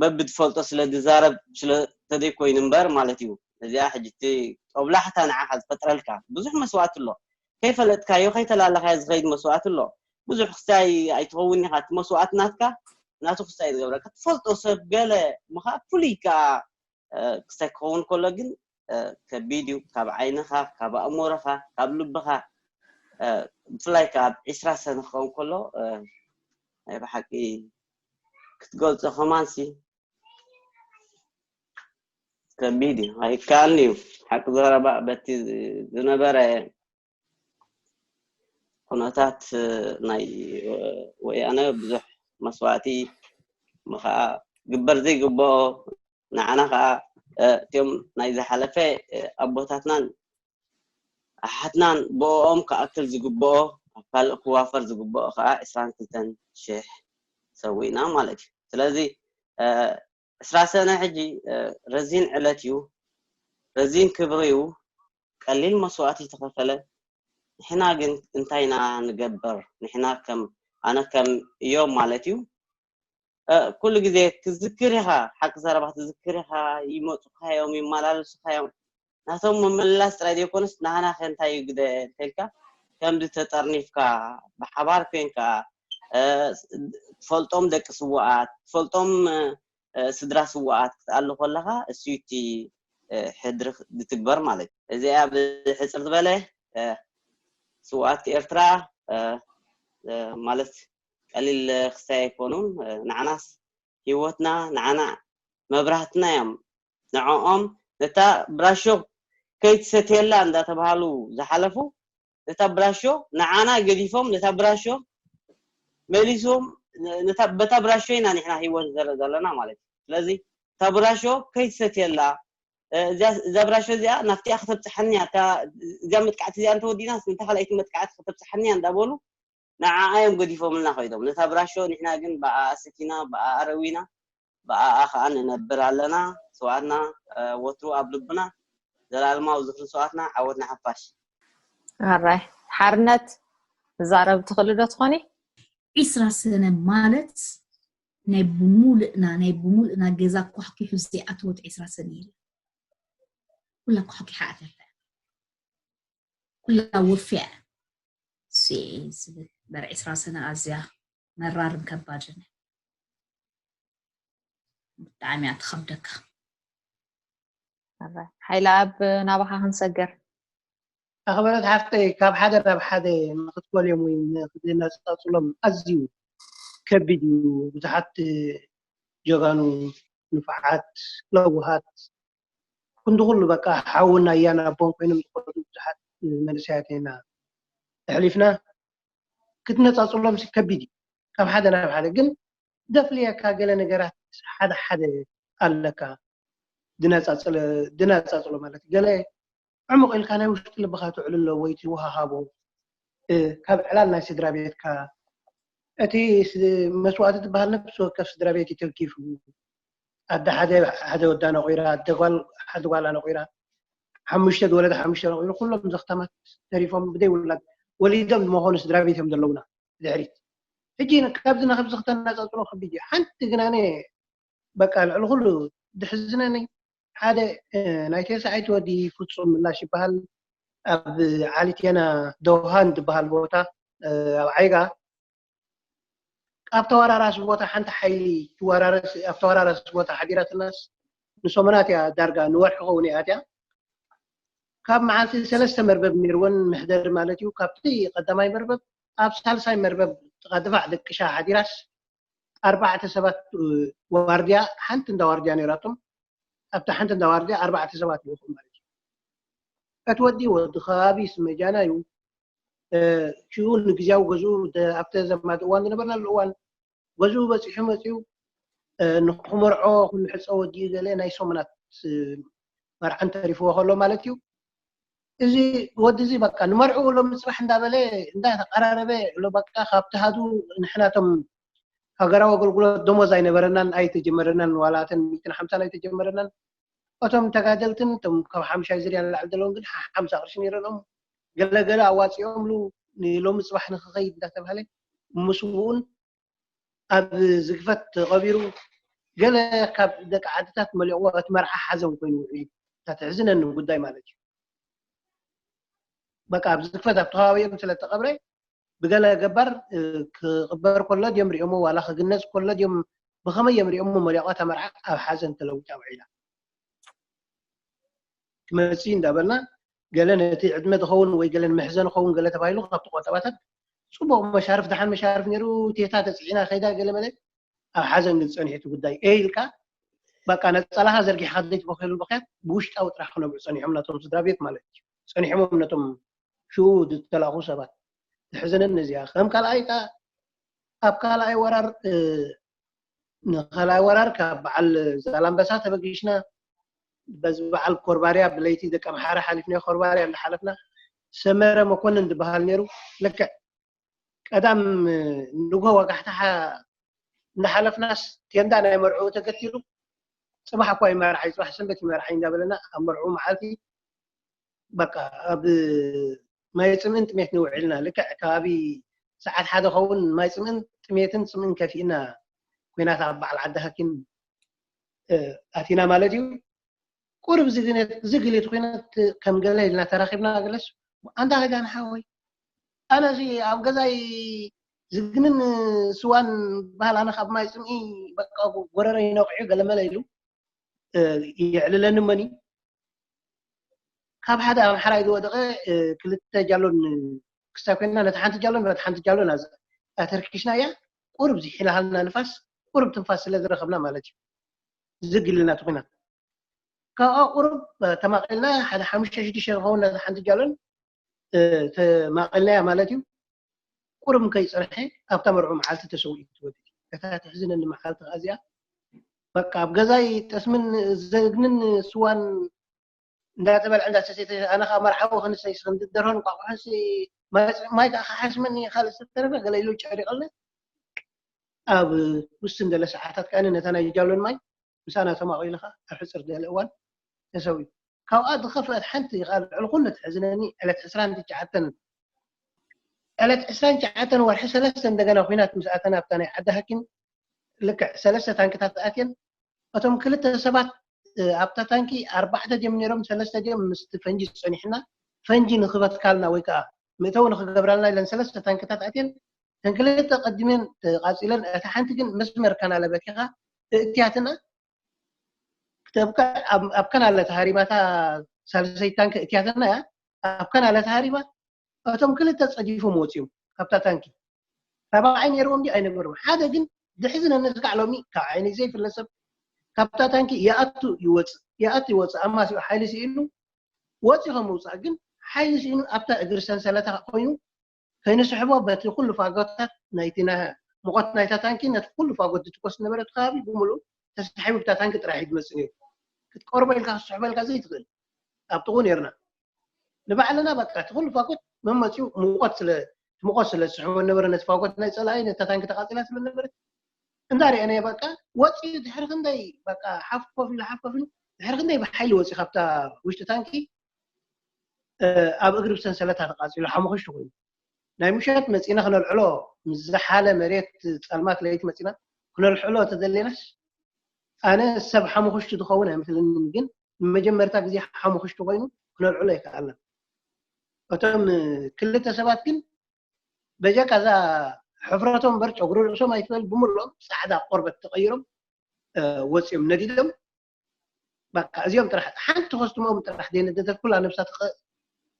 በብትፈልጦ ስለ ዝዛረብ ስለተደይኮይኑ እምበር ማለት እዩ እዚኣ ሕጂ ጦብላሕታ ንዓኻ ዝፈጥረልካ ብዙሕ መስዋእቲ ኣሎ ከይፈለጥካዮ ከይተላለኻዮ ዝኸይድ መስዋእቲ ኣሎ ብዙሕ ክስታይ ኣይትኸውን ኢኻ እቲ መስዋእቲ ናትካ ናቱ ክስታይ ዝገብረካ ትፈልጦ ሰብ ገለ ምኻ ፍሉይ ከዓ ክስታይ ክኸውን ከሎ ግን ከቢድ እዩ ካብ ዓይንኻ ካብ ኣእምሮኻ ካብ ልብኻ ብፍላይ ከዓ ኣብ ዒስራ ሰነ ክኸውን ከሎ ናይ ብሓቂ ክትገልጾ ከማንሲ ከቢድ እዩ፣ ኣይከኣልን እዩ። ሓቂ ዘረባ በቲ ዝነበረ ኩነታት ናይ ወያነ ብዙሕ መስዋእቲ ከዓ ግበር ዘይግብኦ፣ ንዓና ከዓ እቲኦም ናይ ዝሓለፈ ኣቦታትናን ኣሓትናን ብኦም ክኣክል ዝግብኦ፣ ኣብ ካልእ ክዋፈር ዝግብኦ ከዓ ዕስራን ክልተን ሽሕ ሰዊእና ማለት እዩ። ስለዚ ዕስራ ሰነ ሕጂ ረዚን ዕለት እዩ፣ ረዚን ክብሪ እዩ። ቀሊል መስዋእቲ ዝተኸፈለ፣ ንሕና ግን እንታይ ኢና ንገብር? ንሕና ከም ኣነ ከም እዮም ማለት እዩ። ኩሉ ግዜ ክዝክር ኢኻ፣ ሓቂ ዘረባ ትዝክር ኢኻ። ይመፁኻ እዮም፣ ይመላለሱኻ እዮም። ናቶም ምምልላስ ጥራይ ዘይኮነስ ናህና ከ እንታይ እዩ ግደ እንተልካ፣ ከምዚ ተጠርኒፍካ፣ ብሓባር ኮንካ፣ ትፈልጦም ደቂ ስዋኣት፣ ትፈልጦም ስድራ ስዋኣት ክትኣሉ ከለኻ፣ እሱ እቲ ሕድሪ ዝትግበር ማለት እዩ። እዚኣ ብሕፅር ዝበለ ስዋኣት ኤርትራ ማለት ቀሊል ክሳይ ኣይኮኑን። ንዓናስ ህይወትና፣ ንዓና መብራህትና እዮም። ንዕኦም ነታ ብራሾ ከይትሰትየላ እንዳተባሃሉ ዝሓለፉ፣ ነታ ብራሾ ንዓና ገዲፎም፣ ነታ ብራሾ መሊሶም፣ በታ ብራሾ ኢና ንሕና ህይወት ንዘርእ ዘለና ማለት እዩ። ስለዚ እታ ብራሾ ከይትሰትየላ፣ እዛ ብራሾ እዚኣ ናፍቲኣ ከተብፅሓኒ እያ፣ እዚኣ መጥቃዕቲ እዚኣ እንተወዲናስ ነታ ካልኣይቲ መጥቃዕቲ ከተብፅሓኒ እያ እንዳበሉ ንዓኣ እዮም ገዲፎምልና ከይዶም። ነታ ብራሾ ንሕና ግን ብኣኣ ሰቲና፣ ብኣኣ ረዊና፣ ብኣኣ ከዓ ንነብር ኣለና። ስውኣትና ወትሩ ኣብ ልብና። ዘላለማዊ ዝኽሪ ስውኣትና። ዓወት ንሓፋሽ። ኣራይ ሓርነት ትዛረብ ትኽእሊ ዶ ትኾኒ? ዒስራ ሰነ ማለት ናይ ብሙልእና ናይ ብሙልእና ገዛ ኳሕኪሑ ዘይኣተወት ዒስራ ሰነ የለ። ኩላ ኳሕኪሓ ኣተላ፣ ኩላ ወፍያ። ዝብል በር ዒስራ ሰነ ኣዝያ መራርን ከባድን ብጣዕሚ እያ ትኸብደካ። ሓይለ ኣብ ናባኻ ክንሰገር። ኣኽበረት ሓፍተይ፣ ካብ ሓደ ናብ ሓደ ንክትፈልዮም ወይ ንክትነፃፅሎም ኣዝዩ ከቢድ እዩ። ብዙሓት ጀጋኑ፣ ንፉዓት፣ ለውሃት፣ ክንዲ ኩሉ በቃ ሓውን ኣያን ኣቦን ኮይኖም ዝኸዱ ብዙሓት መንእሰያት ኢና ኣሕሊፍና። ክትነፃፅሎም ከቢድ እዩ። ካብ ሓደ ናብ ሓደ ግን ደፍልየካ ገለ ነገራት ሓደ ሓደ ኣለካ ድነፃፅሎ ማለት ገለ ዕሙቕ ኢልካ ናይ ውሽጢ ልብኻ ትዕልሎ ወይ ትወሃሃቦ ካብ ዕላል ናይ ስድራ ቤትካ እቲ መስዋእቲ ትበሃል ነፍሲ ወከፍ ስድራ ቤት እዩ ተልኪፉ። ኣደ ሓደ ሓደ ወዳ ነቑራ፣ ኣደ ጓል ሓደ ጓላ ነቑራ፣ ሓሙሽተ ዝወለደ ሓሙሽተ ነቑሩ፣ ኩሎም ዘኽታማት ተሪፎም ብደይ ውላድ ወሊዶም ዝመኾኑ ስድራ ቤት እዮም ዘለውና ድሕሪት። ሕጂ ካብዚ ናብዚ ክተነፃፅሮ ከቢድ እዩ። ሓንቲ ግናነ በቃ ልዕሊ ኩሉ ድሕዝነኒ ሓደ ናይ ቴስዓይቲ ወዲ ፍፁም ምላሽ ይበሃል ኣብ ዓሊቴና ደውሃን ዝበሃል ቦታ ኣብ ዓይጋ ኣብ ተወራራሲ ቦታ ሓንቲ ሓይሊ ትወራረስ ኣብ ተወራራሲ ቦታ ሓዲራትናስ ንሰሙናት እያ ዳርጋ ንወርሒ ኸውን እያ ኣትያ ካብ መዓልቲ ሰለስተ መርበብ ነይርወን መሕደሪ ማለት እዩ ካብቲ ቀዳማይ መርበብ ኣብ ሳልሳይ መርበብ ጥቓ ድፋዕ ደቅሻ ሓዲራስ ኣርባዕተ ሰባት ዋርድያ ሓንቲ እንዳ ዋርድያ ነይራቶም ኣብታ ሓንቲ እንዳ ዋርድያ ኣርባዕተ ሰባት ልእኹም ማለት እዩ እቲ ወዲ ወዲ ከባቢ ስመጃና እዩ ሽኡ ንግዜያዊ ገዝኡ ኣብተ ዘማት እዋን ዝነበርናሉ እዋን ገዝኡ በፂሑ መፅኡ ንክመርዖ ክንሕፀ ወዲኡ ገለ ናይ ሰሙናት መርዓን ተሪፍዎ ከሎ ማለት እዩ እዚ ወዲ እዚ በቃ ንመርዕኡ ሎም ፅባሕ እንዳበለ እንዳተቀራረበ ሎ በቃ ካብቲ ሃዱ ንሕናቶም ሃገራዊ ኣገልግሎት ደሞዝ ኣይነበረናን ኣይተጀመረናን ዋላ እተን ሚእትን ሓምሳን ኣይተጀመረናን እቶም ተጋደልትን እቶም ካብ ሓምሻይ ዝርያ ንላዕሊ ዘለውን ግን ሓምሳ ቅርሺ ነይረኖም ገለገለ ኣዋፂኦምሉ ንሎሚ ፅባሕ ንክኸይድ እንዳተባሃለ ምስብኡን ኣብ ዝግፈት ተቐቢሩ ገለ ካብ ደቂ ዓድታት መሊቕዎ እቲ መርዓ ሓዘን ኮይኑ ውዒሉ እታ ትሕዝነኒ ጉዳይ ማለት እዩ በቃ ኣብ ዝግፈት ኣብ ተኸባቢኦም ስለ ተቐብረ ብገለ ገባር ክቕበር ከሎ ድዮም ሪኦሞ ዋላ ክግነዝ ከሎ ድዮም ብኸመይ እዮም ሪኦሞ መሊቖታ መርዓ ኣብ ሓዘን ተለዊጣ ውዒላ ክመፅእ እንዳበልና ገለ ነቲ ዕድመ ዝኸውን ወይ ገለ ንመሕዘን ኸውን ገለ ተባሂሉ ካብቲ ቆጠባታት ፅቡቕ መሻርፍ ደሓን መሻርፍ ነይሩ ቴታ ተፅዒና ከይዳ ገለ መለ ኣብ ሓዘን ግን ጸኒሑ እቲ ጉዳይ እየ ኢልካ በቃ ነጸላኻ ዘርጊሕካ ዘይትበክየሉ በክያት ብውሽጣዊ ጥራሕ ክነብዑ ጸኒሖም ነቶም ስድራ ቤት ማለት እዩ። ጸኒሖም ነቶም ሽኡ ዝተላእኹ ሰባት። ትሕዝነኒ እዚኣ። ከም ካልኣይ ከኣ ኣብ ካልኣይ ወራር ንኻልኣይ ወራር ካብ በዓል ዛላምበሳ ተበጊሽና በዚ በዓል ኮርባርያ ብለይቲ ደቂ ኣምሓራ ሓሊፍና ኮርባርያ እንዳሓለፍና ሰመረ መኮንን ዝበሃል ነይሩ። ልክዕ ቀዳም ንግሆ ወጋሕታ እንዳሓለፍናስ ቴንዳ ናይ መርዑ ተገቲሩ ጽባሕ እኳ ይመርዓይ ጽባሕ ሰንበት ይመርዓይ እንዳበለና ኣብ መርዑ መዓልቲ በቃ ኣብ ማይ ጽምእን ጥሜት ንውዕልና ልክዕ ከባቢ ሰዓት ሓደ ኸውን ማይ ጽምእን ጥሜትን ጽምእን ከፊእና ኩናት ኣብ በዓል ዓዲ ሃኪም ኣቲና ማለት እዩ። ቁሩብ ዝግለት ዝግለት ኮይነት ከም ገለ ኢልና ተራኺብና ገለስ ኣንታ ኸዳን ሓወይ ኣነ እዚ ኣብ ገዛይ ዝግንን ስዋን በሃል ኣነ ካብ ማይ ጽምኢ በቃ ጎረረ ይነቕዑ ገለመለ ኢሉ የዕልለኒ መኒ ካብ ሓደ ኣምሓራይ ዝወደቐ ክልተ ጃሎን ክስታይ ኮይና ነቲ ሓንቲ ጃሎን በቲ ሓንቲ ጃሎን ኣተርኪሽና እያ ቁሩብ ዝሒላሃልና ንፋስ ቁሩብ ትንፋስ ስለ ዝረኸብና ማለት እዩ ዝግልና ትኩና ካብኣ ቁሩብ ተማቒልና ሓደ ሓሙሽተ ሽዱሽተ ዝኸውን ነቲ ሓንቲ ጃሎን ተማቒልናያ ማለት እዩ ቁሩብ ከይፀንሐ ኣብታ መርዑ መዓልቲ ተሰዊኡ ትወዲ እታ ትሕዝነኒ መዓልቲ ከዚኣ በቃ ኣብ ገዛይ ጠስምን ዘግንን ስዋን እንዳተበልዐ እንዳተሰተ ኣነ ከዓ መርዓዊ ክንሰይስ ክንድደርሆን ቋቑሕንሲ ማይ ከዓ ክሓስመኒ ካልእ ዝተረፈ ገለ ኢሉ ጨሪቐልና ኣብ ውስን ገለ ሰዓታት ከዓ ነታ ናይ ጃሎን ማይ ምሳና ተማቒሉ ከዓ ኣብ ሕፅር ዝበለ እዋን ተሰዊኡ ካብኣ ዝኸፍአት ሓንቲ ከዓ ልዕሊ ኩሉ ትሕዝነኒ ዕለት ዕስራን ትሽዓተን ዕለት ዕስራን ትሽዓተን ወርሒ ሰለስተ እንደገና ኩናት ምስ ኣተና ኣብታ ናይ ዓዲ ሃኪም ልክዕ ሰለስተ ታንክታት ኣትየን እቶም ክልተ ሰባት ኣብታ ታንኪ ኣርባዕተ ድዮም ነይሮም ሰለስተ ድዮም ምስቲ ፈንጂ ጸኒሕና ፈንጂ ንክበትካልና ወይ ከዓ መእተዊ ንክገብራልና ኢለን ሰለስተ ታንክታት ኣትየን እተን ክልተ ቀዲመን ተቃፂለን እታ ሓንቲ ግን መስመር ካናለ በቲኻ እእትያትና ክተብካ ኣብ ካናለ ተሃሪማታ ሳልሰይ ታንክ እእትያትና እያ ኣብ ካናለ ተሃሪማ እቶም ክልተ ጸዲፎም ወፂኦም ካብታ ታንኪ ተባዓይ ነይርዎም ድዩ ኣይነበርዎም ሓደ ግን ድሕዝነኒ እስካዕ ሎሚ ካብ ዓይነይ ዘይፍለ ሰብ ካብታ ታንኪ ይኣቱ ይወፅእ ይኣቱ ይወፅእ ኣማሲኡ ሓይሊ ስኢኑ ወፂኡ ከም ምውፃእ ግን ሓይሊ ስኢኑ ኣብታ እግሪ ሰንሰለታ ኮይኑ ከይንስሕቦ በቲ ኩሉ ፋጎታት ናይቲ ሙቐት ናይታ ታንኪ ነቲ ኩሉ ፋጎት ዝትኮስ ዝነበረ እቲ ከባቢ ብምሉእ ተሳሒቡ ብታ ታንኪ ጥራሕ እዩ ዝመፅእ ነይሩ ክትቀርቦ ኢልካ ክትስሕቦ ኢልካ ዘይትኽእል ኣብ ጥቕኡ ነይርና ንባዕልና በቃ እቲ ኩሉ ፋጎት መመፂኡ ሙቐት ስለ ሙቐት ስለ ዝስሕቦ ነበረ ነቲ ፋጎት ናይ ፀላኢ ነታ ታንኪ ተቃፂላ ስለ ነበረ እንዳርአናዮ በቃ ወፂኡ ድሕሪ ክንደይ በቃ ሓፍ ኮፍ ኢሉ ሓፍ ኮፍ ኢሉ ድሕሪ ክንደይ ብሓይሊ ወፂኡ ካብታ ውሽጢ ታንኪ ኣብ እግሪ ብሰንሰለታ ተቃፂሉ ሓሙኽሽቲ ኮይኑ ናይ ምሸት መፂና ክነልዕሎ ምስ ዝሓለ መሬት ፀልማት ለይቲ መፂና ክነልዕሎ ተደሌናስ ኣነ ሰብ ሓሙኽሽቲ ዝኸውን ኣይመስለንን ግን ንመጀመርታ ግዜ ሓሙኽሽቲ ኮይኑ ክነልዕሎ ኣይከኣልናን እቶም ክልተ ሰባት ግን በጀካ እዛ ሕፍረቶም በር ጨጉሪ ርእሶም ኣይትበል ብምልኦም ፃዕዳ ቆርበት ተቐይሮም ወፂኦም ነዲዶም በቃ እዚኦም ጥራሕ ሓንቲ ኮስትሞም ጥራሕ ዘይነደደት ኩላ ነብሳ ተቐ-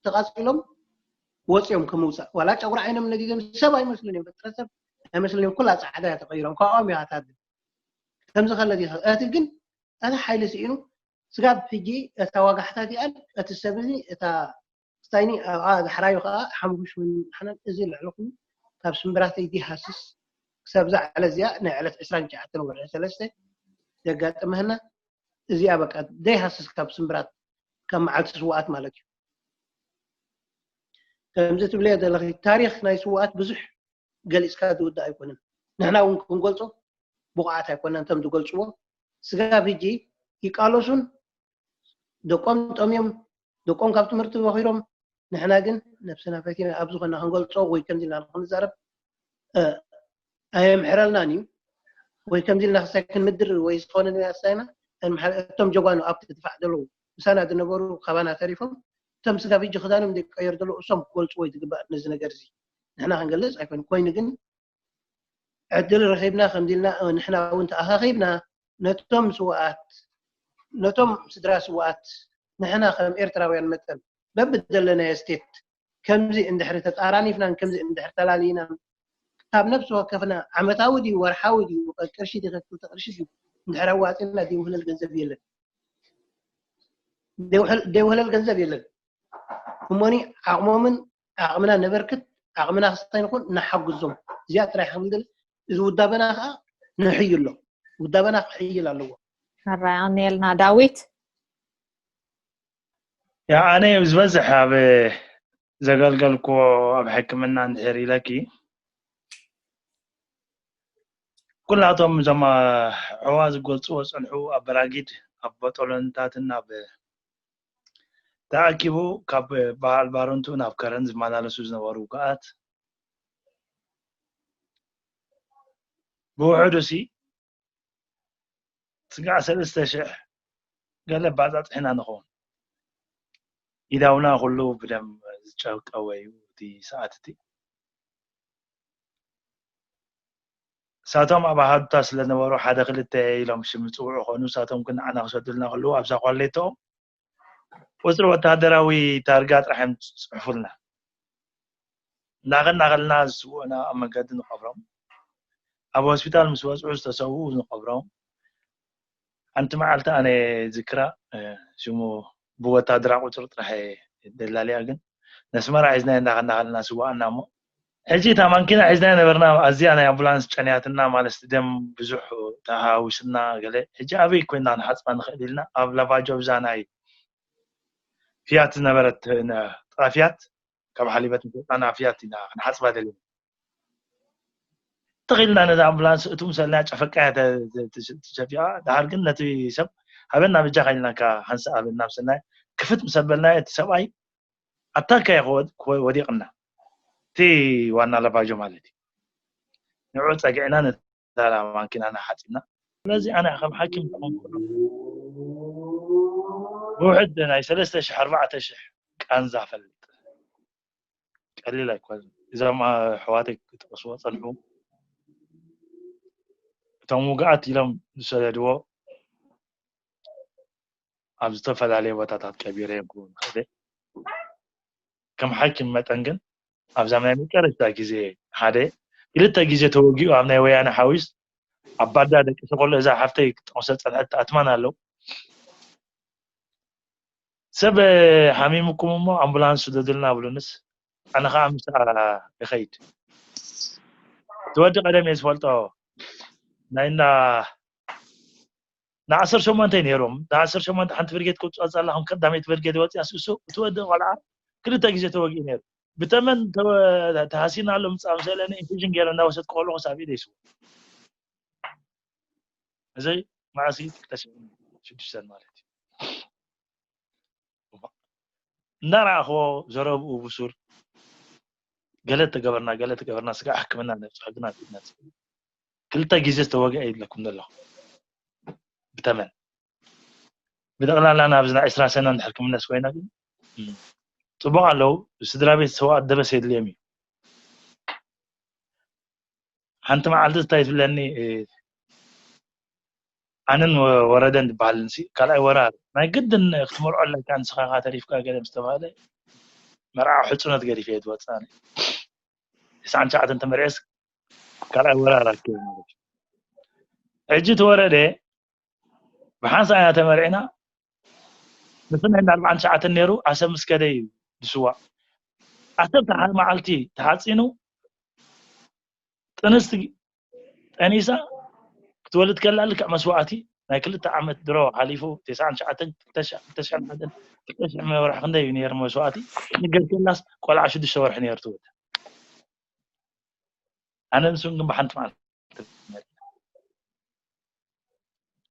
ተቓፂሎም ወፂኦም ከምውፃእ ዋላ ጨጉሪ ዓይኖም ነዲዶም ሰብ ኣይመስሉን እዮም ፍጥረት ሰብ ኣይመስሉን እዮም ኩላ ፃዕዳ እያ ተቐይሮም ካብኦም እያ ታድል ከምዚ ከለዚ እቲ ግን እቲ ሓይሊ ስኢኑ ስጋብ ሕጂ እታ ዋጋሕታ እዚኣን እቲ ሰብ እዚ እታ ስታይኒ ኣብኣ ዳሕራዩ ከዓ ሓሙሽ ውን ሓናን እዚ ልዕሊ ኩሉ ካብ ስምብራተይ ዲሃስስ ክሳብ እዛ ዕለት እዚኣ ናይ ዕለት ዕስራን ትሽዓተን ወርሒ ሰለስተ ዘጋጥመህና እዚኣ በቃ ደይሃስስ ካብ ስምብራት ካብ መዓልቲ ስውኣት ማለት እዩ ከምዚ ትብለዮ ዘለኺ ታሪክ ናይ ስውኣት ብዙሕ ገሊፅካ ዝውዳእ ኣይኮነን ንሕና እውን ክንገልፆ ብቑዓት ኣይኮነን ከም ዝገልፅዎ ስጋብ ሕጂ ይቃለሱን ደቆም ጠምዮም ደቆም ካብ ትምህርቲ በኺሮም ንሕና ግን ነብስና ፈቲና ኣብ ዝኾና ክንገልፆ ወይ ከምዚ ኢልና ክንዛረብ ኣየምሕረልናን እዩ ወይ ከምዚ ኢልና ክሳይ ክንምድር ወይ ዝኾነ ኣሳይና እቶም ጀጓኑ ኣብቲ ድፋዕ ዘለዉ ምሳና ዝነበሩ ካባና ተሪፎም እቶም ስጋብ ሕጂ ክዳኖም ዘይቀየሩ ዘለዉ እሶም ክገልፅዎ ዝግባእ ነዚ ነገር እዚ ንሕና ክንገልፅ ኣይኮን ኮይኑ ግን ዕድል ረኺብና ከምዚ ኢልና ንሕና እውን ተኣኻኺብና ነቶም ስውኣት ነቶም ስድራ ስውኣት ንሕና ከም ኤርትራውያን መጠን በብደለናዮ ስቴት ከምዚ እንድሕሪ ተጣራኒፍናን ከምዚ እንድሕሪ ተላሊናን ካብ ነፍሲ ወከፍና ዓመታዊ ድዩ ወርሓዊ ድዩ ቅርሺ ድዩ ክልተ ቅርሺ ድዩ እንድሕር ኣዋፂና ደይውህለል ገንዘብ የለን። ደይውህል- ደይውህለል ገንዘብ የለን። እሞኒ ዓቕሞምን ዓቕምና ነበርክት፣ ዓቕምና ክስታይ ንኹን ንሓግዞም። እዚኣ ጥራይ ክብል ደሊ። እዚ ውዳበና ከዓ ንሕይሎ። ውዳበና ክሕይል ኣለዎ። ሕራይ ኣንየልና ዳዊት። ያ ኣነ ዝበዝሕ ኣብ ዘገልገልኩዎ ኣብ ሕክምና እንድሕር ኢለኪ ኩላቶም እዞም ኣሕዋ ዝጎፅዎ ዝፀንሑ ኣብ በራጊድ ኣብ ቦጦሎንታትን ኣብ ተኣኪቡ ካብ በዓል ባረንቱ ናብ ከረን ዝመላለሱ ዝነበሩ ውግኣት ብውሕዱ ሲ ስጋዕ ሰለስተ ሽሕ ገለ ባፃፅሕና ንኸውን ኢዳውና ኩሉ ብደም ዝጨቀወ እዩ እቲ ሰዓት እቲ እሳቶም ኣብ ኣሃዱታ ስለነበሩ ሓደ ክልተ ኢሎም ሽም ዝፅውዑ ኮኑ እሳቶም ግን ንዓና ክሰዱልና ከለዉ ኣብዛ ኳሌቶኦም ቁፅሪ ወተሃደራዊ ታርጋ ጥራሕ እዮም ዝፅሕፉልና። እናኸድና ከለና ዝስውኡና ኣብ መንገዲ ንቐብሮም፣ ኣብ ሆስፒታል ምስ በፅሑ ዝተሰውኡ ንቐብሮም። ሓንቲ መዓልቲ ኣነ ዝክራ ሽሙ ብወታደራ ቁፅሪ ጥራሕ ደላሊያ ግን ነስመራ ሒዝና እናኸድና ከለና ስዋእና እሞ ሕጂ እታ ማንኪና ሒዝና ነበርና ኣዝያ ናይ ኣምቡላንስ ጨንያትና ማለት ደም ብዙሕ ተሃዊስና ገለ ሕጂ ኣበይ ኮይና ንሓፅባ ንኽእል ኢልና ኣብ ላቫጆ ብዛ ናይ ፊያት ዝነበረት ጥቃ ፊያት ካብ ሓሊበት ምስ ወፃና ፊያት ኢና ክንሓፅባ ደሊና ተኺልና ነዛ ኣምቡላንስ እቱ ምሰልና ጨፈቃያ ተሸፊቃ ድሓር ግን ነቲ ሰብ ሃበና ብጃኻ ኢልናካ ሃንሳ ሃበና ምሰልና ክፍት ምስ ኣበልና እቲ ሰብኣይ ኣታካይ ወዲቕና እቲ ዋና ለባጆ ማለት እዩ ንዑ ፀግዕና ነታ ማንኪናና ሓፂብና ስለዚ ኣነ ከም ሓኪም ዝኮንኩ ብውሕድ ናይ ሰለስተ ሽሕ ኣርባዕተ ሽሕ ቃንዛ ፈልጥ ቀሊል ኣይኮን እዞም ኣሕዋተይ ክጥቅስዎ ፀንሑ እቶም ውግኣት ኢሎም ዝሰደድዎ ኣብ ዝተፈላለየ ቦታታት ቀቢረ እዮም ክብሉ ንኽእል ከም ሓኪም መጠን ግን ኣብዛ ናይ መጨረሽታ ግዜ ሓደ ክልተ ግዜ ተወጊኡ ኣብ ናይ ወያነ ሓዊስ ኣብ ባዳ ደቂ ተኮሎ እዛ ሓፍተይ ክጠቅሰ ፀንሐት ኣትማን ኣለዉ ሰብ ሓሚሙኩም እሞ ኣምቡላንስ ስደዱልና ብሉንስ ኣነ ከዓ ምስ ይኸይድ እቲ ወዲ ቀደም እየ ዝፈልጦ ናይ እንዳ ንዓሰርተ ሸሞንተ ነይሮም ንዓሰርተ ሸሞንተ ሓንቲ ብርጌድ ክውፅኣ ዛላ ከም ቀዳመይቲ ብርጌድ ወፂኣ ስእሱ እቲ ወዲ ቆልዓ ክልተ ግዜ ተወጊኡ ነይሩ ብተመን ተሃሲና ኣሎ ምፃ ምሰለኒ ኢንፊዥን ገይረ እንዳወሰድኩ ከለኩ ሳብ ኢደ ይስወ እዘይ መዓሲ ክልተ ሽዱሽተ ማለት እዩ እንዳረኣኽዎ ዘረብኡ ብሱር ገለ ተገበርና ገለ ተገበርና ስጋዕ ሕክምና ነብፅሖ ግን ኣቢድና ክልተ ግዜ ዝተወግአ ይብለኩም ዘለኹ ብተመን ብጠቕላላ ናብዚ ናይ ዕስራ ሰነ እንድሕር ክምለስ ኮይና ግን ፅቡቅ ኣለዉ ስድራ ቤት ሰብኣት ደበስ የድልዮም እዩ ሓንቲ መዓልቲ እንታይ ትብለኒ ኣነን ወረደን ዝበሃል ንሲ ካልኣይ ወራር ናይ ግድን ክትመርዖ ኣለካ ንስኻ ካ ተሪፍካ ገለ ምስ ተባሃለ መርዓ ሕፁነት ገዲፈ እየ ዝወፅእ ኣነ ተስዓን ትሽዓተን ተመርዔስ ካልኣይ ወራር ኣኪበ ማለት እዩ ሕጂ እቲ ወረደ ብሓንሳእ ኢና ተመርዒና ንሱ ናይ ኣርባዓን ትሽዓተን ነይሩ ዓሰብ ምስ ከደ እዩ ዝስዋእ ዓሰብ ተሓ መዓልቲ ተሓፂኑ ጥንስቲ ጠኒሳ ክትወልድ ከላ ልክዕ መስዋእቲ ናይ ክልተ ዓመት ድሮ ሓሊፉ ተስዓን ትሽዓተን ክልተ ሽሕን ሓደን ክልተ ሽሕ ወርሒ ክንደይ እዩ ነይሩ መስዋእቲ ክትንገር ከላስ ቆልዓ ሽዱሽተ ወርሒ ነይሩ ትወልድ ኣነ ንሱን ግን ብሓንቲ መዓልቲ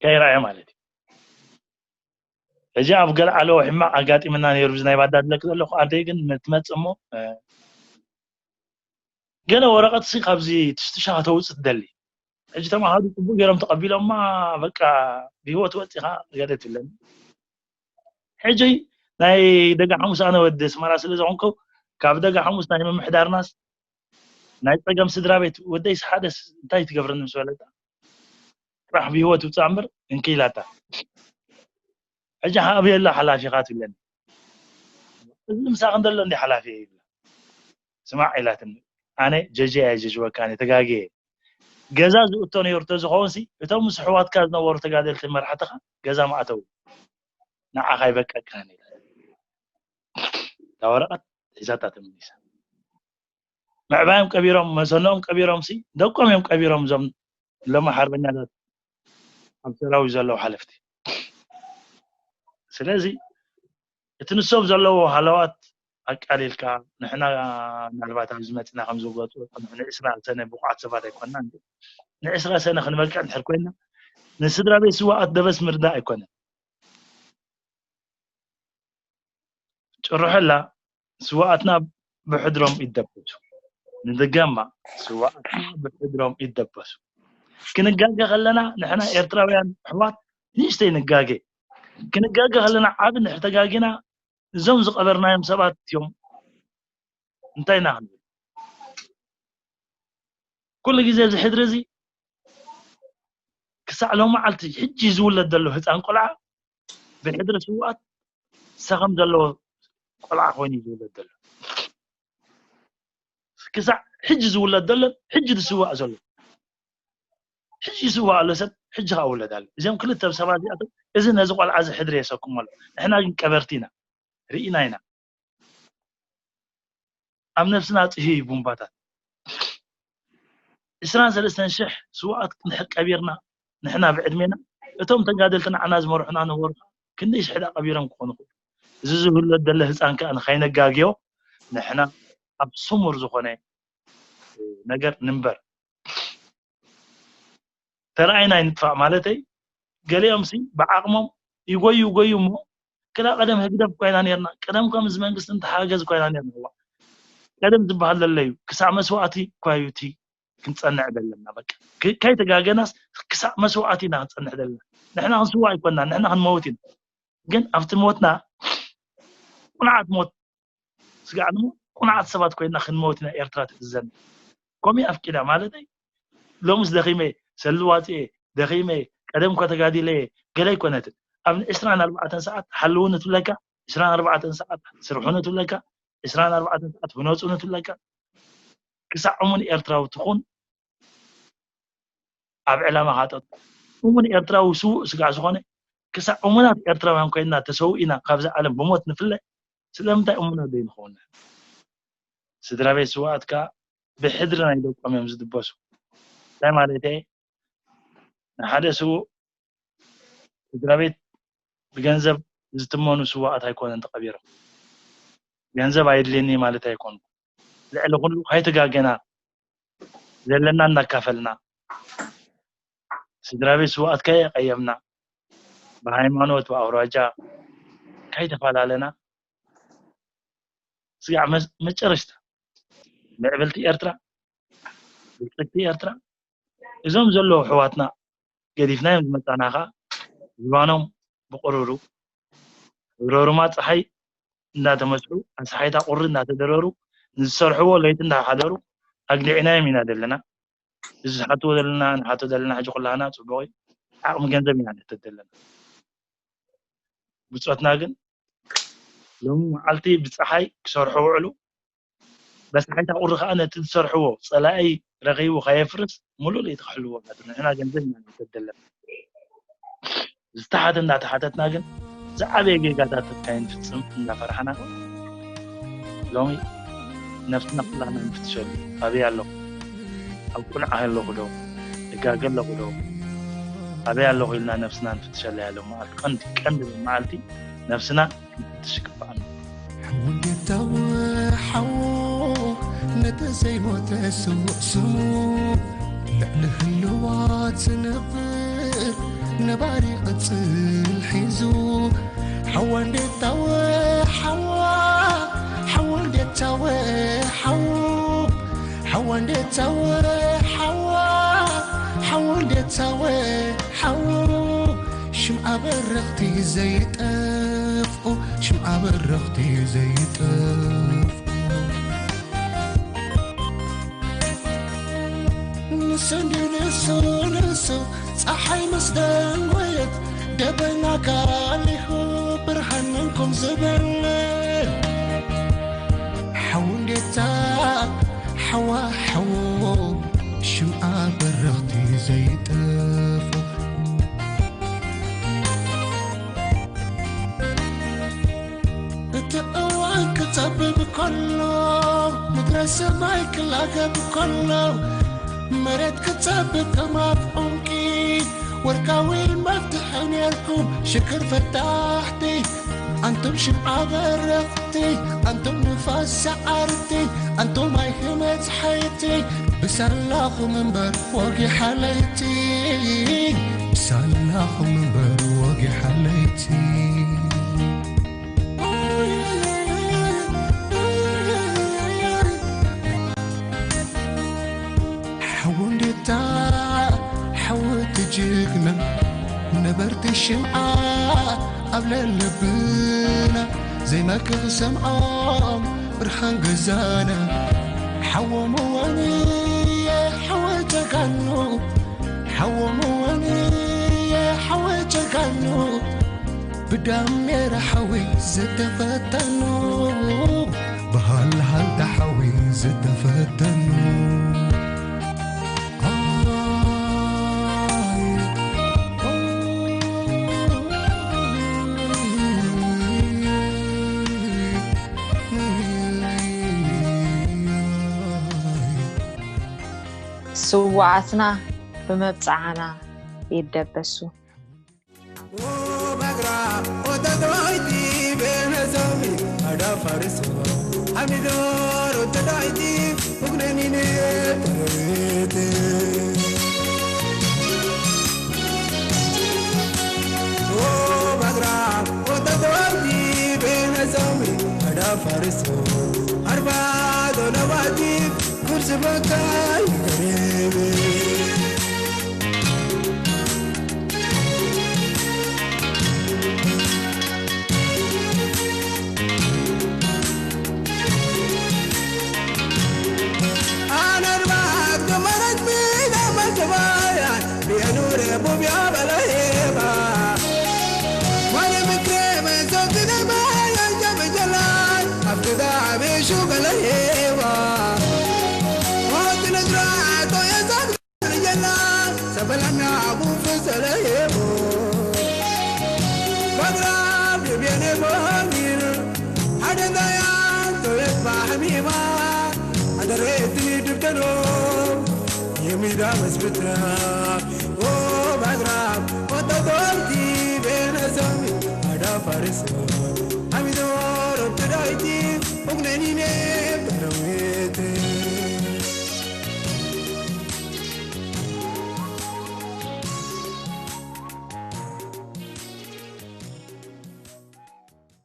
ከይረኣየ ማለት እዩ ሕጂ ኣብ ገለ ዓለዎ ሕማቅ ኣጋጢምና ነይሩ ብዚ ናይ ባዳ ድለክ ዘለኹ ኣደይ ግን ትመፅእ እሞ ገለ ወረቀት ሲ ካብዚ ትሽትሻ ከተውፅእ ትደሊ ሕጂ ተማሃሩ ፅቡቅ ገይሮም ተቀቢሎማ በቃ ብሂወት ወፂኻ ገለ ትብለኒ ሕጂ ናይ ደጋ ሓሙስ ኣነ ወዲ ኣስመራ ስለ ዝኾንኩ ካብ ደጋ ሓሙስ ናይ ምምሕዳርናስ ናይ ፀገም ስድራ ቤት ወደይስ ሓደስ እንታይ ትገብረኒ ምስ በለታ ጥራሕ ብሂወት ውፃእ እምበር እንክኢላታ ሕጂ ኣበይ ኣሎ ሓላፊኻ ትብለኒ እዚ ምሳኺ እንደሎ እንዲ ሓላፊ ይብላ ስማዕ ኢላትኒ ኣነ ጀጀ ኣየ ጀጅወካን ተጋግየ። ገዛ ዝእቶ ነይሩ ተዝኸውን ሲ እቶም ምስ ኣሕዋትካ ዝነበሩ ተጋደልቲ መራሕትኻ ገዛ ምኣተው። ንዓኻ ኣይበቀካን እዩ። እታ ወረቐት ሒዛታ ተመሊሳ። ምዕባዮም ቀቢሮም መሰኖም ቀቢሮም ሲ ደቆም እዮም ቀቢሮም እዞም ሎሚ ሓርበኛታት ኣብ ሰራዊት ዘለዉ ሓለፍቲ። ስለዚ እቲ ንሶም ዘለዎ ሃለዋት ኣቃሊልካ ንሕና ምናልባት ኣብዚ መፅና ከም ዝወፁ ንዕስራ ሰነ ብቑዓት ሰባት ኣይኮንና። ንዕስራ ሰነ ክንበቅዕ እንድሕር ኮይና ንስድራ ቤት ስዋኣት ደበስ ምርዳእ ኣይኮነን። ጭርሖላ ስዋኣትና ብሕድሮም ይደበሱ። ንድገማ ስዋኣትና ብሕድሮም ይደበሱ። ክንጋገ ከለና ንሕና ኤርትራውያን ኣሕዋት ንእሽተይ ንጋገ። ክንጋገ ከለና ዓቢ ንሕተጋጊና እዞም ዝቐበርናዮም ሰባት እዮም እንታይ ኢና ክንብል? ኩሉ ግዜ እዚ ሕድሪ እዚ ክሳዕ ሎም መዓልቲ ሕጂ ዝውለድ ዘሎ ህፃን ቆልዓ ብሕድሪ ስውኣት ሰኸም ዘለዎ ቆልዓ ኮይኑ እዩ ዝውለድ ዘሎ። ክሳዕ ሕጂ ዝውለድ ዘሎ ሕጂ ዝስዋእ ዘሎ ሕጂ ይስዋእ ኣሎ ሰብ ሕጂ ከዓ ውለድ ኣሎ። እዚኦም ክልተ ሰባት እዚኣቶም እዚ ነዚ ቆልዓ እዚ ሕድሪ የሰክሞ ኣሎ። ንሕና ግን ቀበርቲ ኢና ርኢና ኢና። ኣብ ነብስና ጽህዩ ቡምባታት ዕስራን ሰለስተን ሽሕ ስውኣት ንድሕር ቀቢርና ንሕና ብዕድሜና እቶም ተጋደልቲ ንዓና ዝመርሑና ነበሩ ክንደይ ሽሕ ደኣ ቀቢሮም ክኾኑ ይኽእሉ። እዚ ዝህሎ ደለ ህፃን ከኣ ንኸይነጋግዮ ንሕና ኣብ ስሙር ዝኾነ ነገር ንንበር። ተረኣይና ይንጥፋእ ማለተይ ገሊኦም ሲ ብዓቕሞም ይጎዩ ይጎዩ እሞ ክላ ቀደም ህግደፍ ኮይና ነርና ቀደም ከምዚ መንግስቲ እንተሓገዝ ኮይና ነርና እዋ ቀደም ዝበሃል ለለዩ ክሳዕ መስዋእቲ እኳ እዩ እቲ ክንፀንዕ ዘለና በቃ ከይተጋገናስ ክሳዕ መስዋእቲ ኢና ክንፀንዕ ዘለና ንሕና ክንስዋ ኣይኮና ንሕና ክንመውት ኢና ግን ኣብቲ ሞትና ቁንዓት ሞት ስጋዕ ንሞ ቁንዓት ሰባት ኮይና ክንመውት ኢና ኤርትራ ትእዘን ከምኡ ኣፍቂዳ ማለተይ ሎምስ ደኺመ ሰልዲ ዋፅኤ ደኺመ ቀደም እኳ ተጋዲለ ገለ ኣይኮነትን ኣብ ዕስራን ኣርባዕተን ሰዓት ሓልውኒ ትብለካ ዕስራን ኣርባዕተን ሰዓት ስርሑኒ ትብለካ ዕስራን ኣርባዕተን ሰዓት ህነፁኒ ትብለካ ክሳዕ እሙን ኤርትራዊ ትኹን ኣብ ዕላማ ካጠጥ እሙን ኤርትራዊ ስውእ ስጋዕ ዝኾነ ክሳዕ እሙናት ኤርትራውያን ኮይና ተሰውኢና ካብዚ ዓለም ብሞት ንፍለ ስለምንታይ እሙናት ዘይንኸውን ስድራ ቤት ስውኣት ከዓ ብሕድሪ ናይ ደቆም እዮም ዝድበሱ እንታይ ማለት ንሓደ ስውእ ስድራ ቤት ብገንዘብ ዝትመኑ ስዋኣት ኣይኮነን ተቐቢሮም ገንዘብ ኣየድልየኒ ማለት ኣይኮኑ ልዕሊ ኩሉ ካይተጋገና ዘለና እናካፈልና ስድራ ቤት ስዋኣት ካየቀየምና ብሃይማኖት ብኣውራጃ ካይተፈላለና ስጋዕ መጨረሽታ ምዕብልቲ ኤርትራ ብልፅግቲ ኤርትራ እዞም ዘለዉ ኣሕዋትና ገዲፍናዮም ዝመፃና ከዓ ዝባኖም ብቁሩሩ ረሩማ ፀሓይ እንዳተመስሑ ኣስሓይታ ቁሪ እንዳተደረሩ ንዝሰርሕዎ ለይቲ እንዳሓደሩ ኣግሊዕናዮም ኢና ዘለና እዚ ዝሓትዎ ዘለና ንሓቶ ዘለና ሕጂ ኩላና ፅቡቅ እዩ ዓቅሚ ገንዘብ ኢና ንሕተት ዘለና ብፆትና ግን ሎሚ መዓልቲ ብፀሓይ ክሰርሑ ውዕሉ በስሓይታ ቁሪ ከዓ ነቲ ዝሰርሕዎ ፀላኢ ረኺቡ ከየፍርስ ሙሉእ ለይቲ ክሕልዎ ናቱ ንሕና ገንዘብ ኢና ንሕተት ዘለና ዝተሓተ እንዳተሓተትና ግን ዝዓበየ ጌጋታት ከይንፍፅም እንዳፈራሕና ሎሚ ነብስና ኩላና ንፍትሸሉ ኣበይ ኣለኹ ኣብ ቁንዓ ኣለኹ ዶ እጋገ ኣለኹ ዶ ኣበይ ኣለኹ ኢልና ነብስና ንፍትሸላ ያለ መዓልቲ ቀንዲ ቀንዲ መዓልቲ ነብስና ክንፍትሽ ይግባኣና ሓው እንዴት ታወ ሓው ነቲ ዘይሞተ ስውእ ስሙ ልዕሊ ህልዋት ዝነብር ነባሪ ቅጽል ሒዙ ሓዋ እንዴት ታወ ሓዋ ሓዋ እንዴት ታወ ሓው ሓዋ እንዴት ታወ ሓዋ ሓዋ እንዴት ታወ ሓው ሽም ኣበረኽቲ ዘይጠፍኡ ሽም ኣበረኽቲ ዘይጠፍኡ ንሱ እንድዩ ንሱ ንሱ ፀሓይ ምስ ደንጎየት ደበና ካሊኹ ብርሃን መንኩም ዝበል ሓው እንዴታ ሓዋ ሓዎ ሽምዓ በረኽቲ ዘይጠፍኦ። እቲ እዋን ክጸብብ ከሎ፣ ምድረ ሰማይ ክላገብ ከሎ፣ መሬት ክጸብብ ከም ኣፍ ዑንቂ፣ ወርቃዊ መፍትሒ ኔርኩም ሽግር ፈታሕቲ። ኣንቱም ሽምዓ በረኽቲ፣ ኣንቱም ንፋስ ሰዓርቲ፣ ኣንቱም ኣይሂ መጽሓይቲ፣ ብሳላኹም እምበር ወጊሓ ለይቲ፣ ብሳላኹም እምበር ወጊሓ ለይቲ። ሓዊ እንዴታ፣ ሓዊ እቲ ጅግና፣ ነበርቲ ሽምዓ ኣብ ለለብና፣ ዘይመክኽ ሰምዖም ብርሃን ገዛና። ሓዎም እውን እየ ሓዊ ጀጋኑ፣ ሓዎም እውን እየ ሓዊ ጀጋኑ፣ ብዳሜራ ሓዊ ዝተፈተኑ፣ ብሃልሃልታ ሓዊ ዝተፈተኑ። ስውኣትና ብመብጽዓና ይደበሱ። ኦ ባግራ ኦ ተዶይቲ ቤነዞሚ ኣዳ ፋርሶ ሓሚዶር ኦ ተዶይቲ ኡግነኒነ ተረቤት ኦ ባግራ ኦ ተዶይቲ ቤነዞሚ ኣዳ ፋርሶ ኣርባ ዶለዋቲ ኩርሲ በካ ይቀሬቤ